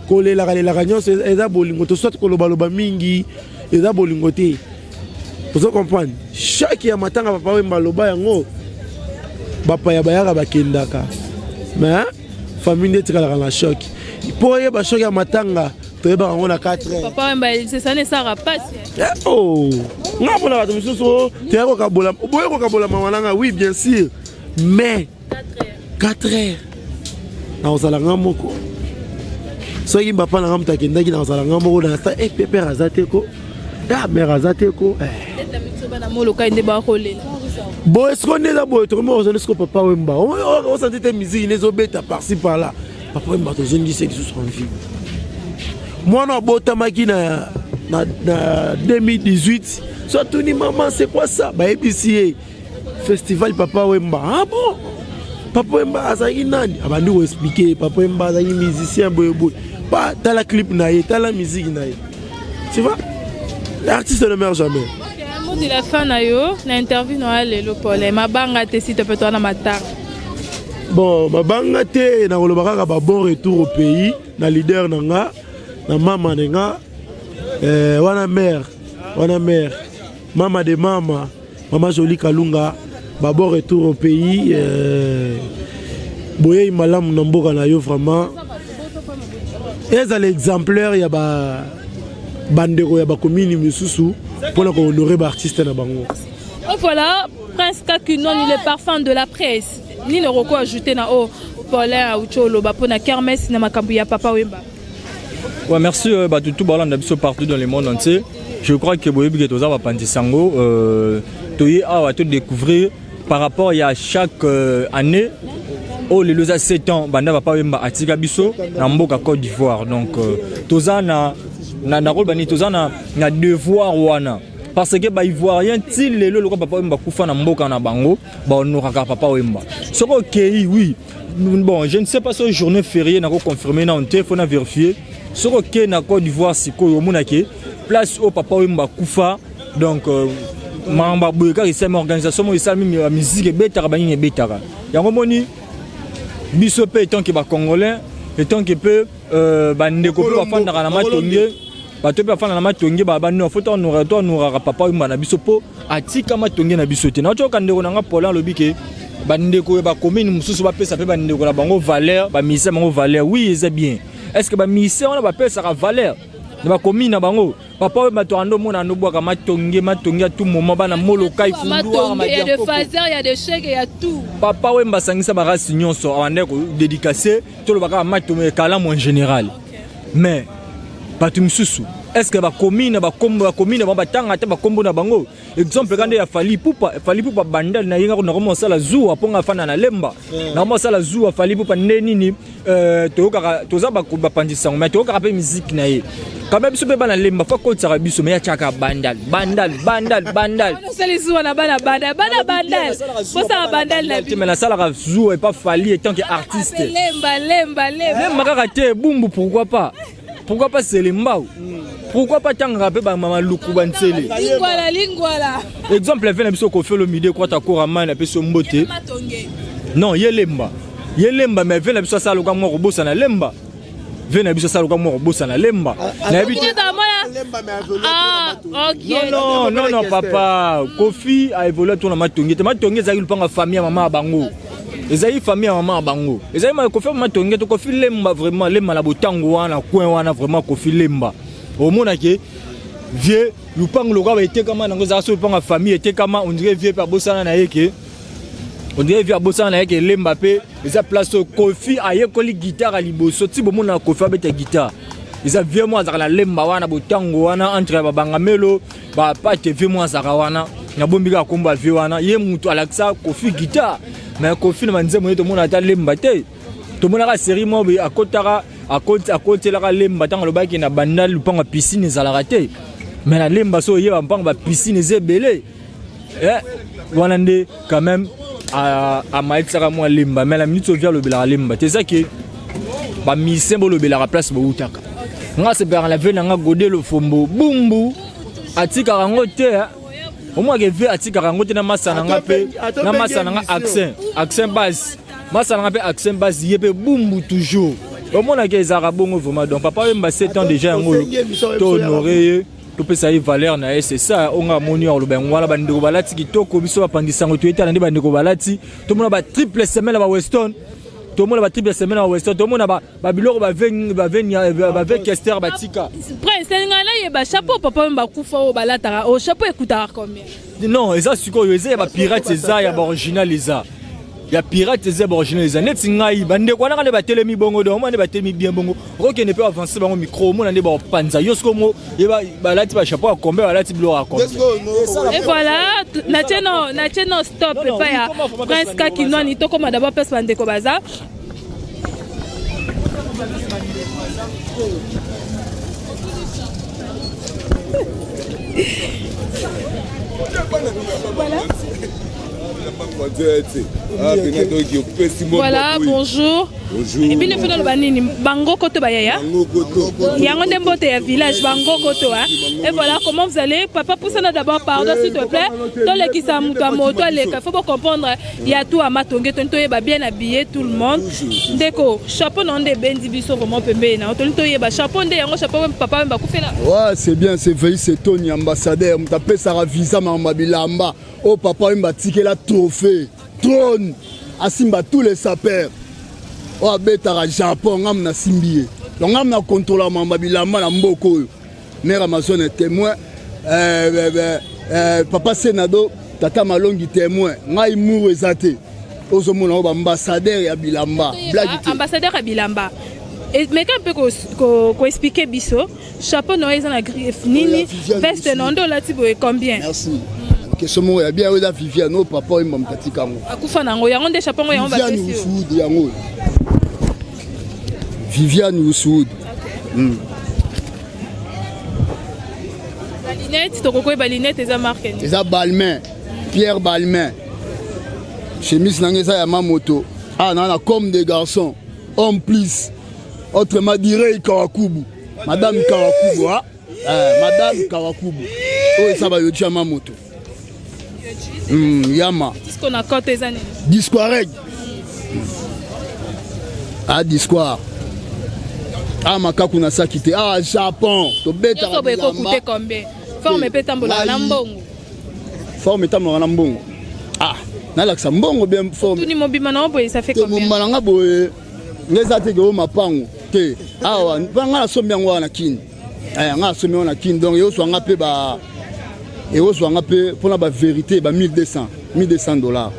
kolelaka lelaka nyonso eza bolingo to soit kolobaloba mingi eza bolingo te. Ozo comprendre? Chaque ya matanga papa Wemba aloba yango, bapaya bayaka bakendaka, mais famille nde etikalaka na choc mpo oyeba choc ya matanga toyebaka yango na 4 heures. Papa Wemba c'est ça esaka pasi. Eh, oh nga mona bato mosusu oh, toya kokabola boye kokabola mama na nga, oui bien sûr, mais 4 heures nakozala nga moko. Soki papa na nga moto akendaki, nakozala nga moko na sa e pepere aza te ko ah mare aza te ko eh. Bana Molokai nde bakolela. Boye siko nde eza boye, tokomi kozala siko papa Wemba osanti te musique nde ezobeta par-ci par-là. Papa Wemba tozongisi lisusu en vie. Mwana abotamaki na 2018, so atuni mama c'est quoi ça, bayebisi ye festival Papa Wemba. Ah bon, Papa Wemba azalaki nani? Abandi koexpliquer Papa Wemba azalaki musicien boyeboye, pa tala clip na ye, tala musique na ye. Tu vois, l'artiste ne meurt jamais. Ok, mot de la fin na yo na interview na yo lelo, Paul mabanga te si te peut na matanga. Bon, mabanga te, nakoloba kaka ba bon retour au pays na leader na nga, na mama na nga eh, wana mère, wana mère, mama de mama, mama Jolie Kalunga, ba bon retour au pays eh, boyei malamu na mboka na yo. Vraiment ezala exemplaire ya ba bandeko ya bakomini misusu mpona kohonorer baartiste na bango. Oh, voilà, Prince Kakunoni, le parfum de la presse. Nini oko ajouter na o Paulin auti oloba mpona kermesse na makambo ya Papa Wemba? Ouais, merci bah, tout balanda biso partout dans le monde entier. Je crois que boyebi ke toza bapanzi sango toye awa to découvrir par rapport ya chaque année oyo lelo eza 7 ans banda Papa Wemba atika biso na mboka Côte d'Ivoire. Donc toza na nakoloba nini, toza na devoir wana parce que baivoirien ti lelo lokola Papa Wemba kufa na mboka na bango, bahonoraka Papa Wemba. Soki okei, oui, bon, je ne sais pas so journée fériée, nako confirmer na te, faut na vérifier. Soki okei na Côte d'Ivoire sikoyo, omonake place oyo Papa Wemba kufa. Donc makambo ya boye kaka esalemi, organisation moko esalemi, ya musique ebetaka, banini ebetaka yango. Moni biso mpe etant que bacongolais, etant que mpe bandeko mpe bafandaka na Matonge, bato mpe bafanda na Matonge, bano faut tohonoraka Papa Wemba na biso mpo atika Matonge na biso te. Naotoyoka ndeko na nga Paulin alobi ke bandeko ya bacommune mosusu bapesa mpe bandeko na bango valeur, bamusicien bango valeur. Oui, eza bien. Est ce que bamusicien wana bapesaka valeur na bacommune na bango? Papa oyo bato ando omona ando bwaka Matonge, Matonge à tout moment, bana Molokai. Matonge, il y a de phaseur, il y a de chèques, il y a tout. Papa Wemba asangisa barasi nyonso, awande kodédicace tolobaka Matonge, Kalamu en général. Mais bato misusu, est ce que bacommune, bakombo bacommune bango batanga ata bakombo na bango? Exemple kaka nde ya Fally Ipupa. Fally Ipupa Bandal na ye, nga nakoma kosala zuwa mpo nga afanda na Lemba, nakoma kosala zuwa Fally Ipupa nde nini? Toyokaka, toza bapanzi sango, mais toyokaka mpe musique na ye quand même. Biso mpe bana Lemba, faut akotisaka biso, mais atiaka Bandal, Bandal, Bandal, Bandal. Osali zuwa na bana Bandal, bana Bandal bosala Bandal na te. Mais nasalaka zuwa epa Fally etant que artiste. Lemba, Lemba, Lemba. Lemba kaka te, Bumbu, pourquoi pas, pourquoi pas Selembao, pourquoi pas tangaka mpe bamaluku banzele. Lingwala, Lingwala. Exemple ave na biso Koffi Olomide, kwata koramani apesi yo mbote. Non, ye Lemba, ye Lemba, mais ve na biso asala loka mwa kobosana Lemba. Ve na biso asala loka mwa kobosana Lemba, nayebi te. Ah, ok. Non, non, non, papa Koffi a évolué to na Matonge te. Matonge ezalaki lupanga famille ya mama ya bango, ezali famille ya mama ya bango, ezali Koffi Matonge to Koffi Lemba. Vraiment Lemba na botango wana, coin wana, vraiment Koffi Lemba omonake vieux lupango lokola etekama nango, ezalaka so lupango ya famille etekama. On dirait vieux mpe abosana na ye ke, on dirait vieux abosana na ye ke Lemba mpe eza place oyo Koffi ayekoli guitare ya liboso. Ti bomona Koffi abeta guitare, eza vieux mo azalaka na Lemba wana, botango wana entre ya babangamelo bapate. Vieux mo azalaka wana, nabombi kaka kombo ya vieux wana, ye mutu alakisa Koffi guitare. Mais Koffi na banzembo ye tomona ata Lemba te, tomonaka série moko boye akotaka. Akotelaka Lemba ntango alobaki na banda lupango ya piscine ezalaka te, mais na Lemba so oyeba mpango ba piscine eza ebele. Eh, wana nde quand même amayetisaka mwa Lemba, mais na minute oyo alobelaka Lemba te. Eza ke bamusicien bolobelaka place bowutaka. Nga sepelaka na ve na nga Gode Lofombo Bumbu, atikaka yango te. Omwaka eve atikaka yango te na masa na nga mpe na masa na nga accent base, masa na nga mpe accent base, ye mpe Bumbu toujours. Omonaka ezalaka bongo vraiment. Donc Papa Wemba, 7 ans déjà, yango oyo tohonore ye, topesa ye valeur na ye, c'est ça. Oyo nga amoni aloba yango wana. Bandeko balati kitoko, biso bapandisa yango, toyetala nde bandeko balati. Tomona ba triple semelle ya ba Weston, tomona ba triple semelle ya ba Weston, tomona babiloko bave Kester batika. Prince, ngai nayeba chapeau Papa oyo bakufa oyo balataka oyo, chapeau ekutaka combien? Non, eza sikoyo eza ya bapirate, eza ya baoriginal, eza ya pirate, eza ya baoriginal. Eza neti ngai, bandeko wana nde batelemi bongo. Donc omona nde batelemi bien bongo, okokende mpe avance bango micro, omona nde baopanza yo. Sikoyo mo balati bachapeau ya combien, balati biloko ya combien? Et voilà, natie no stop epai ya Prince Kakinwani. Tokóma d'abord place bandeko baza. Voilà. Voilà, bonjour. Ebino fana loba nini? Bangoko to bayaya? Yango nde mbote ya village Bangoko to hein. Et voilà, comment vous allez? Papa Poussana d'abord, pardon s'il te plaît. Tolekisa moto ya moto aleka, faut comprendre ya tout à Matonge to toyeba bien habillé tout le monde. Ndeko, chapeau na nde bendi biso vraiment pembeni na. To toyeba chapeau nde yango chapeau Papa bakufela. Ouais, c'est bien, c'est vrai, c'est Tony ambassadeur, moto apesaka visa makambo ya bilamba. Oyo Papa Wemba atikela trophée, trône, asimba tous les sapeurs. Oyo abetaka Japon, ngamu nasimbi ye. Donc ngamu na contrôla makambo ya bilamba na mboka oyo. Mère Amazon est témoin. Papa Senado, Tata Malongi témoin. Ngai muru eza te. Ozomona oyo baambassadeur ya bilamba. Blague te. Ambassadeur ya bilamba. Mais quand mpe koexpliquer biso chapeau na yo eza na griffe nini, veste na nde olati boye combien? Merci. Question moko ya bien. Oyo eza Viviane, oyo Papa Oyemba moto atika yango. Akufa nango, yango nde chapeau yango Viviane bapesi yo. Wusud, yango oyo. Viviane Wusud. Ba lunette, tokokoyeba lunette eza marque nini? Eza Balmain, Pierre Balmain. Chemise nanga eza ya Mamoto. Ah, na na comme des garçons. Homme plus. Autrement dit, Kawakubu. Madame Kawakubu, ah. Eh, Madame Kawakubu. Oyo eza ba Yohji ya Mamoto. Yama. Disco na cote eza nini? Disquareg. Ah, disquar. Ah, makaku na saki te. Ah, Japon. Tobetaka Nyonso boye bilamba. ekokute combien? Forme mpe etambolaka na mbongo. Forme etambolaka na mbongo. Ah, nalakisa mbongo bien forme. Tuni mobima na yo boye, ça fait Te combien? mobima na nga boye nge eza te ke oyo mapango te awa mpa nga nasombi yango wana na Kini. Eh, nga nasombi yango na Kini, donc eozwa nga mpe ba eozwa nga mpe mpona bavérité ba 1200 1200 dollars.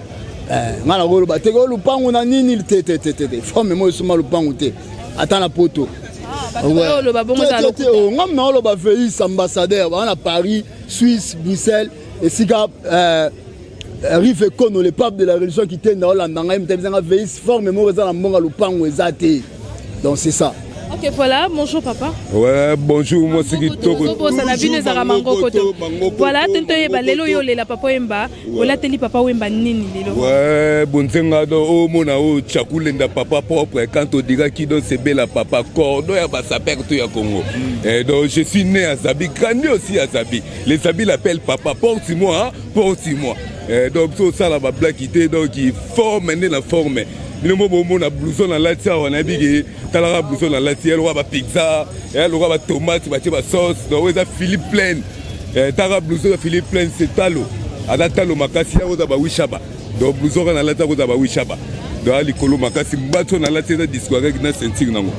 Eh, nga nakoloba te ke oyo lupangu na nini te te te te te, forme mo esomba lupangu te ata na poto. Bato oyo oloba bongo eza Te, te, te, lokuta. oh, nga na oloba veis ambassadeur baa na Paris, Suisse, Bruxelles, esika Rive Kono, le pape de la religion kitenda olanda ngai moto abizanga veis forme moko eza na mbongo ya lupango eza te, donc c'est ça. Ok, voilà, bonjour papa. Ouais, bonjour, moi c'est kitoko. Tozobosana bino ezalaka mangokoto. Voilà, toni toyeba lelo oyo olela Papa Wemba, olateli Papa Wemba nini lelo? Ouais, bonzenga do omona oyo tchakulenda papa propre quand on dira qui donc c'est bela papa cordon ya basaper tout ya Congo. Et donc je suis né à Zabi, grandi aussi à Zabi. Les Zabi l'appellent papa, porte-moi, hein, porte-moi. Et donc tout ça la ba blague donc il forme né la forme. Bino mo bomona blouson na lati awa, nayebi ke talaka blouson na lati ya lokola bapizza, ya lokola batomate batie basauce, donc oyo eza Philippe Plein. Taka blouson ya Philippe Plein, c'est talo, aza talo makasi ya koza bawishaba. Donc blouson kaka na lati akoza bawishaba, donc aya likolo makasi. Mbati oyo na lati eza disquarek na ceinture nango.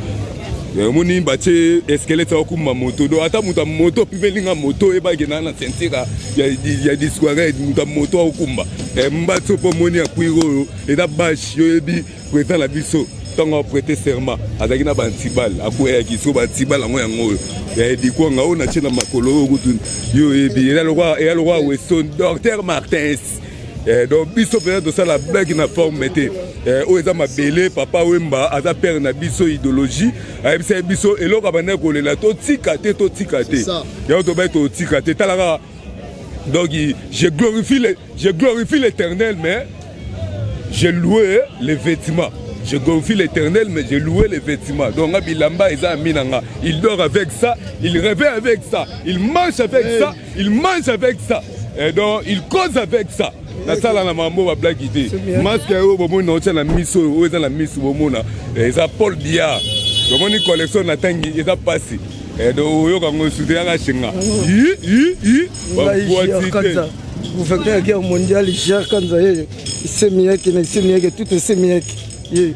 Omoni batie esquelette akokumba moto, donc ata moto ya moto opimelinga moto oyebaki na ceinture ya disquarek, moto ya moto akokumba. Mbati oyo mpo omoni ya cuir oyo eza bashe. Yo oyebi président na biso ntango aprêter serment azalaki na bantibale, akweyaki so bantibale yango oyo ya edikwanga oyo natie na makolo oyo kutu yo oyebi eza lokwa Weston Docteur Martins. Eh, donc biso mpenza tosala blague na forme te. Eh, oyo eza mabele papa Wemba aza père na biso idéologie ayebisaki biso eloko abandaki kolela totika te totika te yango tobai totika te tala kaka. Donc je glorifie le, je glorifie l'éternel mais je louais les vêtements. Je glorifie l'éternel mais je louais les vêtements. Donc nga bilamba eza ami na nga. Il dort avec ça, il rêvait avec ça, il mange avec hey. ça, il mange avec ça. Et donc il cause avec ça. Nasala na mambo ba blague te. Masque oyo bomoni na otya na miso oyo oyo eza na miso bomona eza Paul Biya. Bomoni collection na tangi eza pasi. Eh, donc oyoka ngo sute yaka shenga. Yi yi yi bakwati te. Gouverneur ya guerre mondiale Gérard Kanza ye semi yake na semi yake tout semi yake ye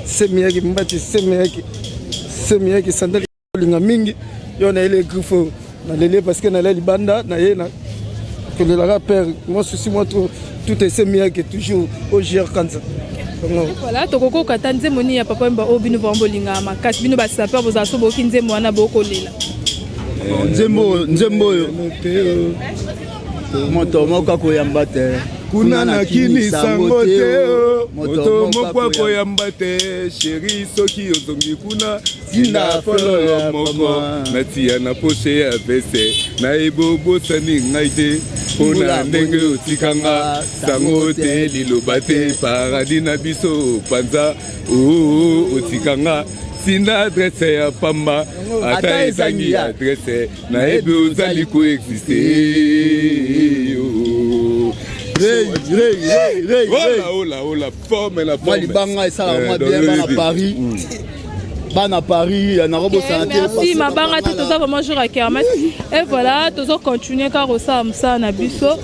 semi yake mbati semi yake semi yake sandali linga mingi yo na ele griffe na lele parce que na leli banda na ye na kolelaka père moi souci moi trop tout semi yake toujours au Gérard Kanza. Voilà, tokoki kokata nzembo nini ya papa Wemba oyo bino vraiment bolingaka makasi, bino basapeur bozala so boyoki nzembo wana bokolela? Nzembo nzembo oyo moto moko akoyamba te kuna na kini sango te, moto moko akoyamba te sheri soki ozongi kuna tinda fololo moko natia na poshe ya vese nayebi obosani ngai te mpona ndenge otikanga sango te liloba te paradis na biso panza otikanga tinda adresse ya pamba ata ezangi adresse nayebi ozali koexiste. Ola ola forme na forme libanga esalaka mwa bien bana Paris bana Paris nakobosana te. Merci mabanga te, toza vraiment jour ya kermesse et voilà tozo continuer kaka kosala mosala na biso.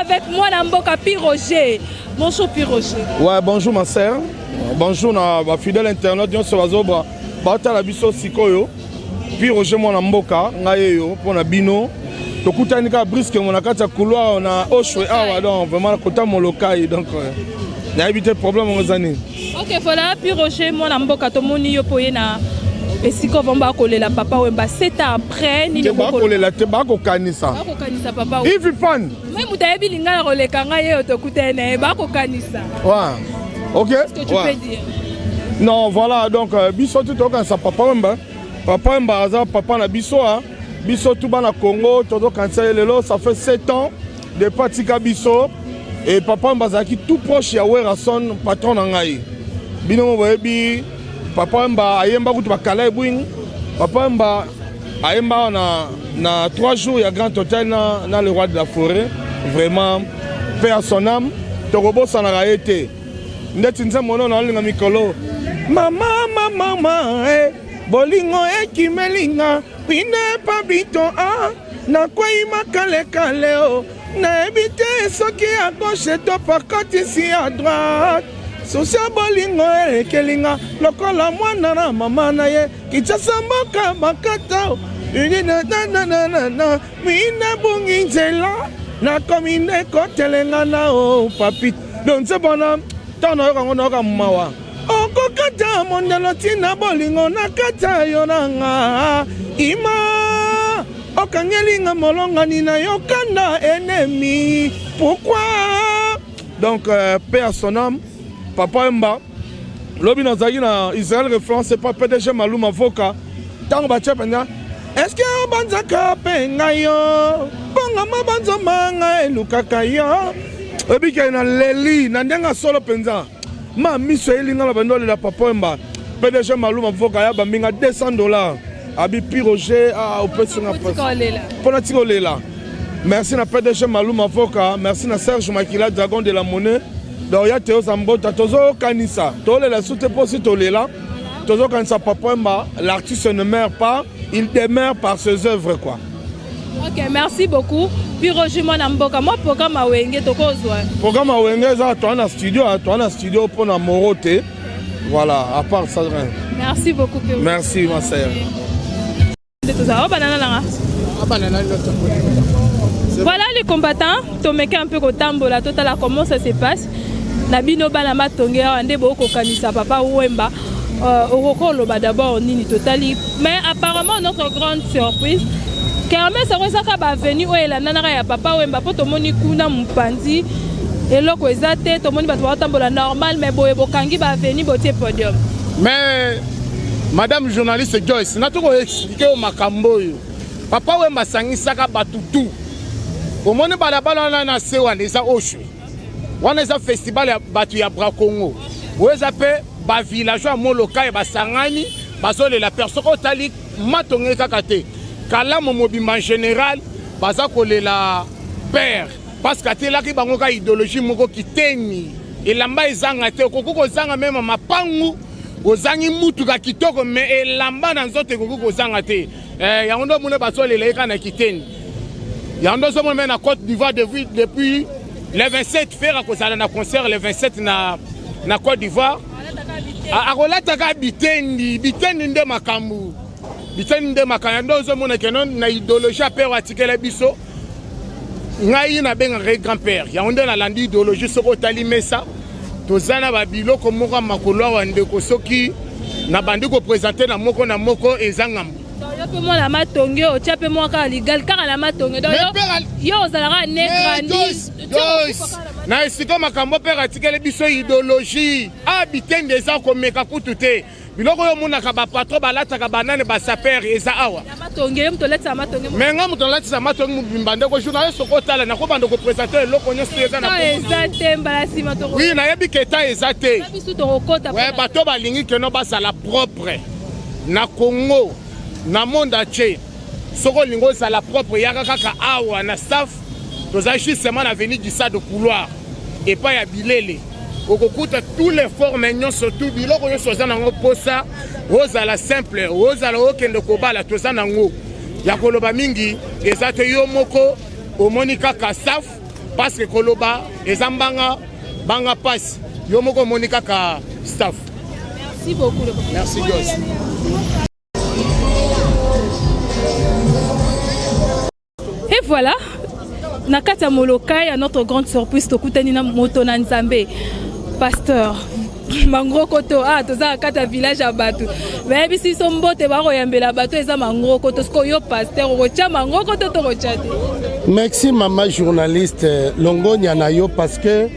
Avec moi na mboka Pi Roger. Bonjour Pi Roger. Ouais, bonjour ma sœur. Bonjour na ba fidèle internaute nyonso bazobra batala biso sikoyo. Pi Roger mwana mboka ngai eyo mpo na bino tokutani kaka briske na kati ya couloir na Oshwe awa, donc vraiment kota Molokai, donc nayebi te problème yango eza nini. Ok, voilà Pi Roger mwana mboka, tomoni yo mpo ye na esika ovambo bakolela papa Wemba 7 ans après nini? Bakolela te, bakokanisa. Bakokanisa papa. Ivi pan. Me moto ayebi lingala koleka ngai ye oyo tokutani na ye, bakokanisa. Ouais. Ok. Qu'est-ce que tu peux dire? Non, voilà, donc biso tu tokanisa papa Wemba. Papa Wemba aza papa na biso a biso tu bana Congo tozokanisa ye lelo ça fait 7 ans depuis atika biso. Et papa Wemba azalaki tout proche ya Werrason patron na ngai. Bino mo boyebi papa Wemba ayemba kutu bakala ebwing. Papa Wemba ayemba na 3 jours ya Grand Hôtel na le roi de la forêt. Vraiment paix à son âme, tokobosanaka ye te. Ndeti nzembo ono naolinga mikolo mama mama mama eh, bolingo ekimelinga pine pabito a nakwei makalekale o nayebi te soki ya gauche to pakotisi ya droite susi ya bolingo elekelinga lokola mwana na mama na ye Kinshasa mboka makata nananana mina bungi nzela nakomi nde kotelenga na o papi. Donc nzembo wana ntango nayoka yango nayoka mawa okokata mondelo ntina bolingo na kati yo na nga ima okangeli nga molongani na yo kanda ennemi pourquoi. Donc paix à son âme papa Wemba. Lobi nazalaki na Israël référence epa PDG Maluma Voka ntango batia mpenza est-ce que obanzaka mpe ngai yo bongama banzoma ngai elukaka yo oyebike na leli na ndenge ya solo mpenza ma miso eyelinga na bando olela papa Wemba. PDG Maluma Voka ya bambinga $200 abi Pi Roger opesi nga mpo natika olela. Merci na PDG Maluma Voka, merci na Serge Makila Dragon de la Monnaie. Donc ya Théo Zambota tozokanisa tolela su te mposi tolela tozokanisa papa Wemba. L'artiste ne meurt pas, il demeure par ses œuvres quoi. Ok, merci beaucoup. Puis Roger mwana mboka, moi programme ya Wenge tokozwa. Programme ya Wenge eza toa na studio, toa na studio mpo na Moro te. Voilà, à part ça rien. Merci beaucoup Pierrot. Merci ma sœur. Nde tozala banana nanga. Voilà les combattants, tomeke un peu kotambola totala comment ça se passe. Na bino bana matonge awa nde bokokanisa papa Wemba. Euh, okoki oloba d'abord nini totali mais apparemment notre grande surprise kermesse yango ezaka baavenue oyo elandanaka ya papa wemba mpo tomoni kuna mopanzi eloko eza te tomoni bato baotambola normal mais boye bokangi baavenue botie podium mais madame journaliste Joyce natu ko expliquer yo makambo oyo papa Wemba asangisaka bato tout omoni balabala wana na se wana eza oshwe wana eza festival ya bato ya Bracongo oyo eza mpe ba villageois ya Molokai basangani bazolela père soki otali matonge kaka te kalamu mobimba en général baza kolela père parce que atelaki bango ka idéologie moko kiteni elamba ezanga te okoki kozanga meme mapangu ozangi mutuka kitoko me elamba na nzoto ekoki kozanga te eh, yango nde omoni bazolela ye kaka na kiteni yango nde ozomona me na Côte d'Ivoire depuis, depuis le 27 Ferre akozala na concert le 27 na, na Côte d'Ivoire akolataka bitendi bitendi nde makambo bitendi nde makambo nde ozomona keno na idéologie ya père atikela biso ngai nabengaka ye grand père yango nde nalandi idéologie soki otali mesa toza na babiloko moko ya makolo awa ndeko soki nabandi kopresente na moko na moko eza ngambo yo mpe mwana matonge otya mpe mwa kaka ligali kaka na matonge donc yo ozalaka ne grandi na esika makambo mpe atikeli biso idéologie a bitende eza komeka kutu te biloko oyo omonaka bapatron balataka banani basaper eza awa me nga moto nalatisa matonge mobimba ndeko journaliste okotala nakobanda kopresente eloko nyonso eza wi nayebi ke eta eza te bato balingi keno bazala propre na congo na monde entier soki olingi ozala propre yaka kaka awa na staff toza justement na avenue du sade couloir epai ya bilele okokuta tous les formes nyonso tu biloko nyonso oza nango mposa ozala simple ozala okende kobala toza nango ya koloba mingi eza te yo moko omoni kaka staff parce que koloba eza mbanga banga pasi yo moko omoni kaka staff merci beaucoup merci Joyce. Et voilà, na kati ya Molokai, à notre grande surprise, tokutani na moto na Nzambe. Pasteur mangrokoto ah toza na kati ya village ya bato bayebisi biso mbote bakoyambela bato eza mangrokoto sikoyo yo pasteur okotya mangrokoto to okotya te merci mama journaliste longonya na yo parce que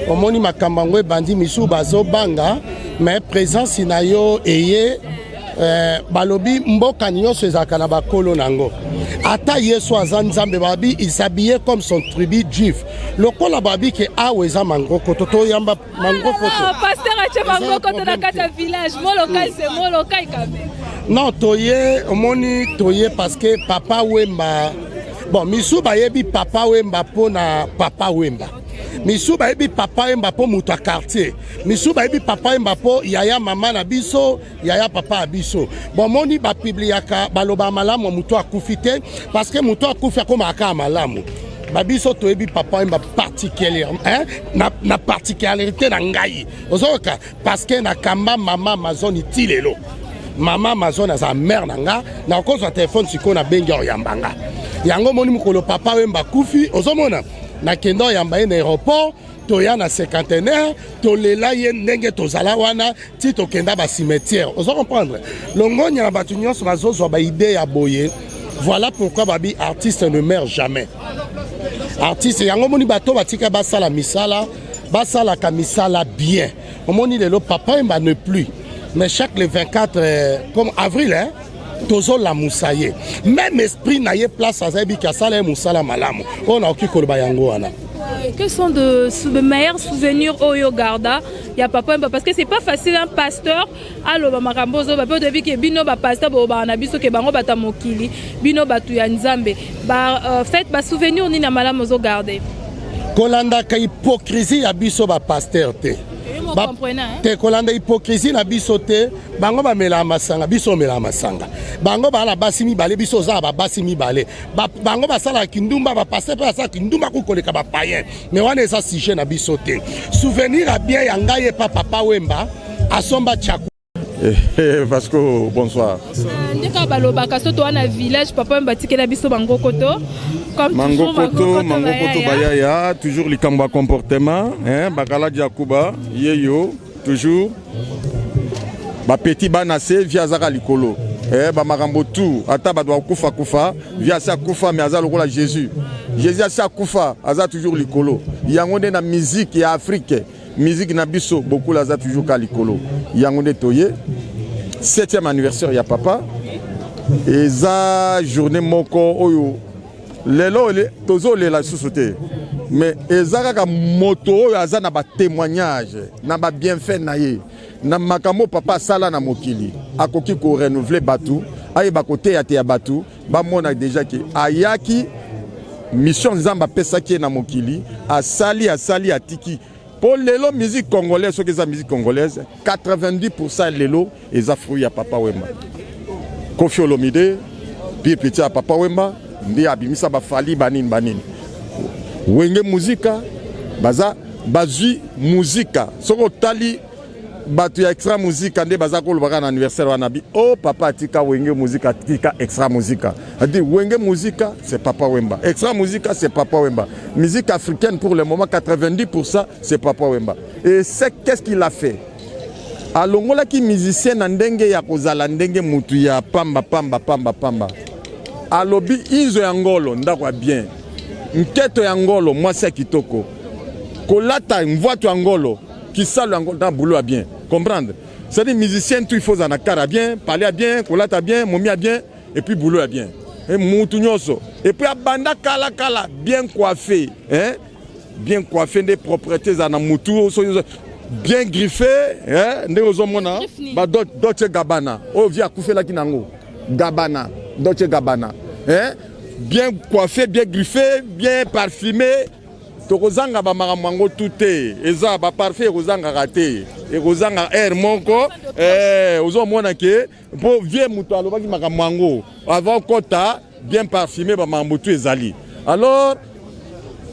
omoni makambo yango ebandi misusu bazobanga mais présence na yo eye eh, balobi mboka nyonso ezalaka na bakolo na yango ata yesu aza nzambe babi il s'habillait comme son tribu juif lokola babi ke awa eza mangrokoto toyamba mangrokoto ah, pasteur atie mangrokoto na kati ya village molokai se molokai kabe non toye omoni toye parce que papa wemba bon misu bayebi papa wemba mpo na papa wemba misu bayebi papa wemba mpo moto ya quartier misu bayebi papa wemba mpo yaya mama na biso yaya papa ya biso bomoni bapibliaka balobaka malamu ya moto akufi te parce que moto akufi akomaka kaka malamu babiso toyebi papa wemba particulièrement hein? na, na particularité na ngai ozoyoka parce que nakamba mama amazone ti lelo mama amazone aza mare na nga nakozwa telefone sikoyo nabengi oyamba nga yango omoni mokolo papa wemba akufi ozomona nakenda oyamba ye na aéroport toya na cinquantenaire tolela ye ndenge tozala wana ti tokenda ba cimetière ozo comprendre longonya na bato nyonso bazozwa ba idée ya boye voilà pourquoi babi artiste ne meurt jamais artiste yango omoni bato batika basala misala basalaka misala bien omoni lelo papa emba ne plus mais chaque le 24 euh, comme avril hein, tozolamusa ye meme esprit na ye place aza yebi ke asala ye mosala malamu oyo nakoki koloba yango wana euh, que sont de, de meilleurs souvenirs oyo garda ya papa Wemba parce que c'est pas facile un pasteur aloba makambo ozoba mpe otoyebi ke bino bapasteur bolobaka na biso ke bango bato ya mokili bino bato ya nzambe ba euh, fait basouvenir nini ya malamu ozogarde kolandaka hypocrisie ya biso bapasteur te. Te kolanda hypocrisie na biso te. Bango bamelaka masanga, biso omelaka masanga. Bango baa na basi mibale, biso oza na babasi mibale. Bango basalaka kindumba, bapaster mpe basalaka kindumba kutu koleka bapayen. Mais wana eza sujet na biso te. Souvenir ya bien ya ngai epa Papa Wemba, asomba chaku. Eh, Vasco, bonsoir. Nde kaka balobaka so toa na village, papa oyo batikela biso bangokoto. Mangokoto, mangokoto bayaya, toujours likambo ya comportement, hein, bakala diakuba, yeyo, toujours. Ba petit bana se via azaka likolo. Eh, ba makambo tout, ata bato bakufa kufa, via asi akufa mais aza lokola Jésus. Jésus asi akufa, aza toujours likolo. Yango nde na musique ya Afrique. Musique na biso bokula aza toujours ka likolo. Yango nde toye 7e anniversaire ya papa, eza journée moko oyo lelo tozolela lisusu te, mais eza kaka moto oyo aza na batémoignage na babienfait na ye na makambo papa asala na mokili, akoki korenouveler bato, ayeba koteyateya bato, bamona déjà ke ayaki mission Nzambe apesaki ye na mokili, asali, asali, atiki. Mpo lelo musique congolaise, soki eza musique congolaise, 90 lelo eza fruit ya Papa Wemba. Koffi Olomide, pire petit ya Papa Wemba, nde abimisa bafali banini banini. Wenge Muzika baza bazwi muzika. Soki otali bato ya Extra Muzika nde baza koloba kaka na anniversaire wana bi o oh, papa atika Wenge Muzika, atika Extra Muzika. Adi Wenge Muzika, c'est Papa Wemba, Extra Muzika, c'est Papa Wemba. Musique africaine, pour le moment, 90% c'est Papa Wemba. Et c'est qu'est-ce qu'il a fait? Alongolaki musicien na ndenge ya kozala ndenge mutu ya pamba pamba pamba pamba. Alobi inzo ya ngolo, ndako ya bien, nketo ya ngolo, mwasi ya kitoko, kolata mvwatu ya ngolo, kisalo ya ngolo na boulot ya bien. Comprendre, c'est-à-dire musicien tout, il faut ozala na kara bien, parler ya bien, kolata bien, momi ya bien et puis boulot ya bien. E mutu nyonso, et puis abanda kala kala bien coiffé, hein? Bien coiffé nde propreté ezala na mutu, soki bien griffé, hein? Ndenge ozomona ba Dolce Gabbana oyo vi akufelaki nango, Gabbana, Dolce Gabbana, hein? Bien coiffé, bien griffé, bien parfumé. Tokozanga bamakambo yango tu te, eza baparfum ekozangaka te, ekozanga aire moko eh, ozomona ke mpo vie moto alobaki makambo yango avant kota bien parfumé, bamakambo tu ezali. Alors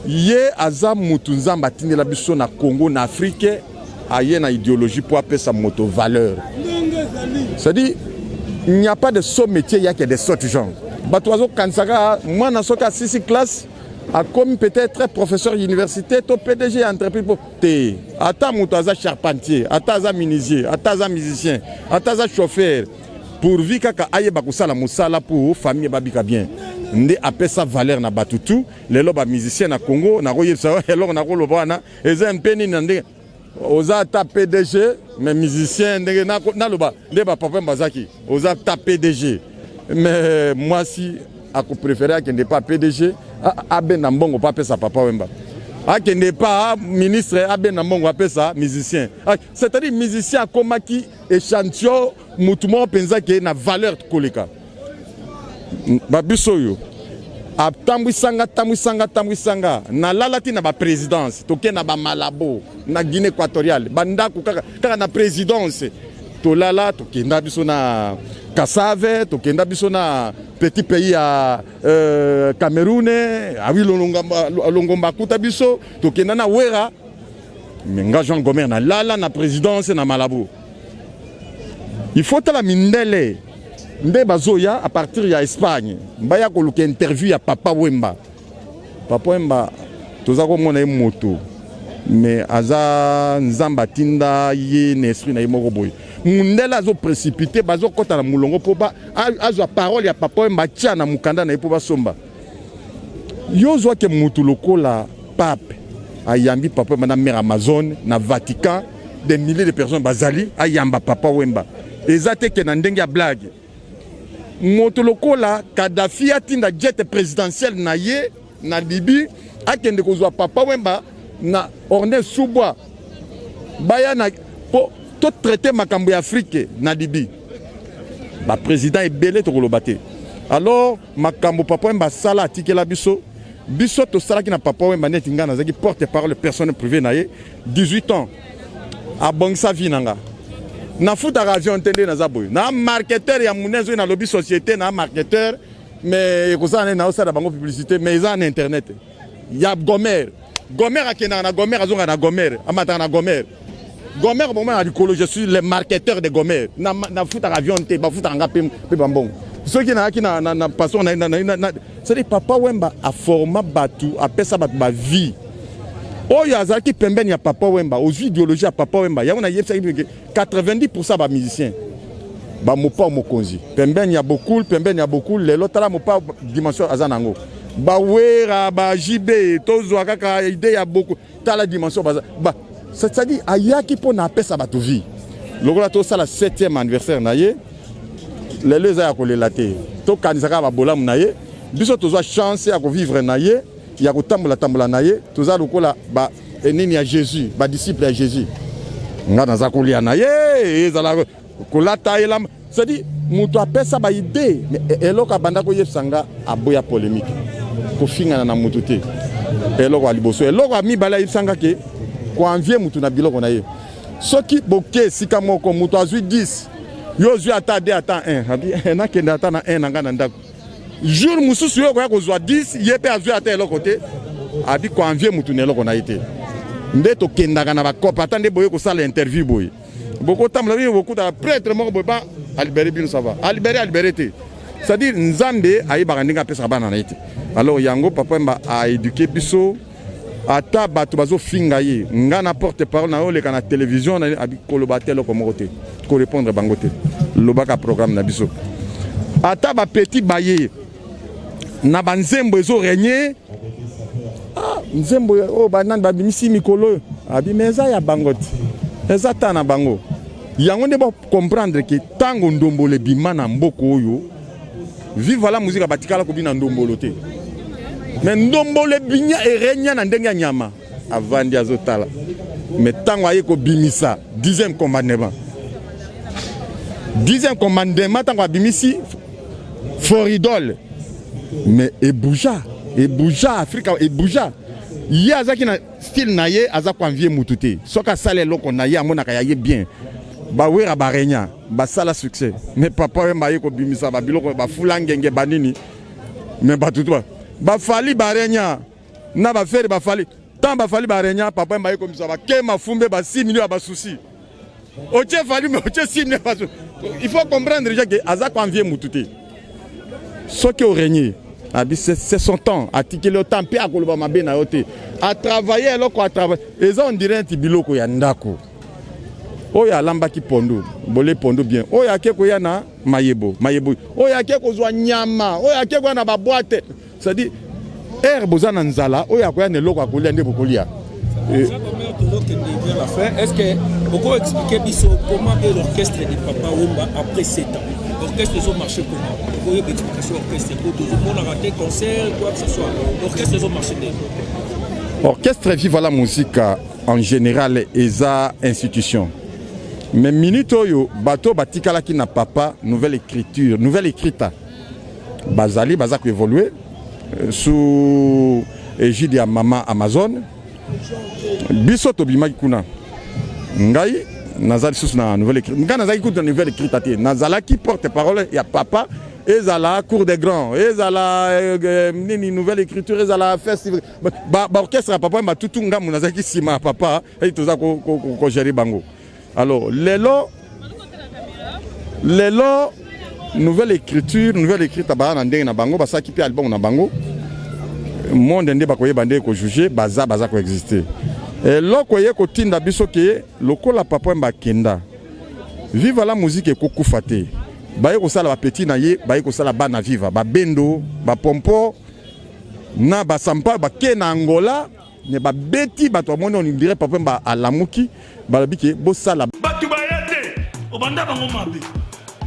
ye aza mutu Nzambe atindela biso na Congo, na Afrique, aye na idéologie mpo apesa moto valeur. C'est-à-dire, il n'y a pas de sot métier, il y a que des sottes gens. Bato bazokanisaka mwana soki asisi classe, akomi peut-être professeur université to PDG ya entreprise. Po te, ata moto aza charpentier, ata aza menuisier, ata aza musicien, ata aza chauffeur, pourvu kaka ayeba kosala mosala pour famille babika bien, nde apesa valeur na bato tu. Lelo bamusicien na Congo, nakoyebisa eloko nakoloba wana eza mpe nini, na ndenge oza ata PDG mais musicien, ndenge naloba nde bapapa bazaki, oza ata PDG mais mwasi akopréférer akende pa PDG abenda mbongo mpo apesa Papa Wemba, akende pa ministre abenda mbongo apesa musicien. C'est-à-dire, musicien akomaki échantillon mutu moko mpenza ke na valeur koleka babiso oyo. Atambwisanga, tambwisanga, tambwisanga, nalala ti na baprésidence, toke na bamalabo na Guinée équatoriale, bandako kaka kaka na présidence tolala. Tokenda biso na Kasave, tokenda biso na petit pays ya Cameroun, awi Longomba akuta biso, tokenda na Wera. Me nga Jean Gomer nalala na présidence na Malabo. Il faut tala mindele nde bazoya à partir ya Espagne, baya koluka interview ya Papa Wemba. Papa Wemba, toza komona ye moto, mais aza Nzambe atinda ye na esprit na ye moko boye. Mundele azoprécipiter, bazokɔta na molongo mpo azwa parole ya Papa Wemba, atia na mokanda na ye mpo basomba. Yo ozwake mutu lokola pape ayambi Papa Wemba na mare Amazone na Vatican, des milliers de personnes bazali, ayamba Papa Wemba, eza te ke na ndenge ya blague. Moto lokola Kadafi atinda jet présidentiel na ye na Libye, akende kozwa Papa Wemba na Aulnay-sous-Bois, baya na po totraiter makambo ya Afrique na Libye. Baprésident ebele tokoloba te. Alors makambo Papa Wemba asala, atikela biso, biso tosalaki na Papa Wemba, neti ngai nazalaki porte parole personnel privé na ye 18 ans. Abongisa vie na nga. Nafutaka avion te nde naza boye. Na marketeur ya monene soki nalobi société na marketeur mais ekozala nde naosala bango publicité mais eza na internet. Ya Gomer. Gomer akendaka na Gomer azonga na Gomer, amataka na Gomer. Gomer bomona na likolo, je suis le marketeur de Gomer. Na nafutaka avion te, bafutaka nga pe pe bambongo. Soki nayaki na na na passeport na na na, na c'est-à-dire Papa Wemba a forma batu, apesa batu ba vie. Oyo azalaki pembeni ya Papa Wemba, ozwi idéologie ya Papa Wemba, yango nayebisaki bino ke 90% ba musiciens ba Mopao Mokonzi pembeni ya Bokul, pembeni ya Bokul, lelo tala Mopao dimension aza nango. Ba Wera, ba JB, tozwa kaka idée ya Bokul, tala dimension baza ba c'est-à-dire ayaki mpo na apesa bato vie. Lokola tosala 7e anniversaire na ye, lelo eza ya kolela te, tokanisa kaka babolamu na ye. Biso tozwa chance ya kovivre na ye, ya kotambola tambola na ye, toza lokola ba nini ya Jésus, ba disciple ya Jésus. Nga naza kolia na ye, ezala kolata elamba, c'est-à-dire moto apesa ba idée, mais eloko abanda koyebisa nga aboya polémique, kofingana na moto te. Eloko ya liboso, eloko ya mibale ayebisa nga ke koenvie moto na biloko na ye. Soki boke esika moko moto azwi 10, yo ozwi ata 2 ata 1, abi nakende ata na 1 na nga na ndako. Jour mosusu yo okoya kozwa 10, ye mpe azwi ata eloko te, abi koenvie motu na eloko na ye te. Nde tokendaka na bakope, ata nde boye kosala interview boye, bokotambola bino bokutaka prêtre moko boye ba alibere bino, ça va alibere alibere te, c'est-à-dire Nzambe ayebaka ndenge apesaka bana na ye te. Alors yango Papa Wemba aéduke biso, ata bato bazofinga ye, nga na porte parole na yo oleka na télévision koloba te eloko moko te, korépondre bango te, lobaka programme na biso. Ata bapeti baye na banzembo ezo régner, ah, nzembo oyo banani babimisi mikolo oyo, abima eza ya bango te, eza ta na bango. Yango nde bocomprendre ke ntango ndombolo ebima na mboka oyo, Viva la Musica batikala kobina ndombolo te, mais ndombolo ebinya erenya na ndenge ya nyama, avandi azotala. Mais ntango aye kobimisa 10e commandement, 10e commandement, ntango abimisi Foridol, mais ebouja, ebouja Afrika, ebouja. Ye azalaki na style na ye, aza koenvie mutu te. Soki asala eloko na ye, amonaka ya ye bien. Bawera barenya basala succès, mais Papa Wemba aye kobimisa babiloko bafula ngenge banini, mais bato to bafali barenya na bafere bafali ntango bafali barenya, Papa Wemba aye kobimisa bakema fumbe ba 6 millions ya basusi otie fali, mais otie 6 millions basu. Il faut comprendre déjà que aza koenvie mutu te. Soki orenie abi, c'est son temps, atikeli yo temps mpe akoloba mabe na yo te. Atravaille eloko atravaille, eza on dirait neti biloko ya ndako oyo alambaki pondu, bole pondu bien, oyo ake koya na mayebo mayebo, oyo ake kozwa nyama, oyo ake koya na baboite, c'est-à-dire ere boza na nzala, oyo akoya na eloko akolia nde bokolia. Vers la fin, est-ce que vous expliquer biso comment est l'orchestre de Papa Wemba après 7 ans? L'orchestre ils ont marché comment? Vous avez explication orchestre pour tout le monde a raté concert, quoi que ce soit. L'orchestre ils ont marché. Orchestre Viva la Musica en général eza institution. Mais minute oyo bato batikalaki na papa, nouvelle écriture, nouvelle écrita. Bazali baza ko évoluer sous égide ya mama Amazon. Biso tobimaki kuna, ngai naza lisusu na nouvelle écrite, ngai nazalaki kutu na nouvelle écrite te, nazalaki porte parole ya papa. Ezala cour des grands, ezala nini, nouvelle écriture, ezala festival, baorchestre ya papa batutu, ngambu nazalaki nsima ya papa, ei toza kogérer bango. Alors lelo lelo nouvelle écriture, nouvelle écrite baa na ndenge na bango, basalaki mpe album na bango, monde nde bakoyeba nde kojuge. Baza koexiste. Eloko eye kotinda biso ke lokola Papa Wemba akenda, Viva la Musique ekokufa te. Baye kosala bapeti na ye, baye kosala bana Viva, babendo bapompo na basampa, bake na Angola, me babeti bato bamoni, on dirait Papa Wemba alamuki, balobi ke bosala. Bato baya te, obanda bango mabe,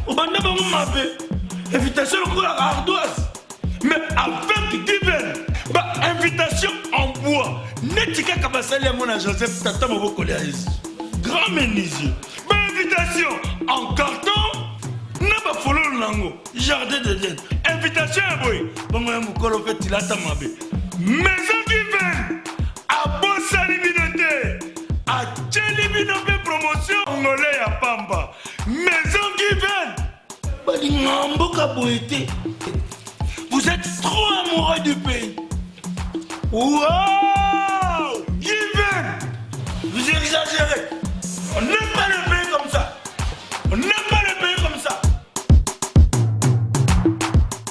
obanda bango mabe, invitation lokola ardoise, mais avec divin ba invitation en bois neti kaka basali yango na Joseph tata mobokoli ya Yesu, grand menuisier, ba invitation en carton na bafololo nango jardin d'Eden, invitation ya boye bongo ya mokolo mpe tilata mabe. Maison Given abosani bino te, atieli bino mpe promotion. Congolais ya pamba. Maison Given. Balinga mboka boye te. Vous êtes trop amoureux du pays. Wow! Given! Vous exagérez. On n'aime pas le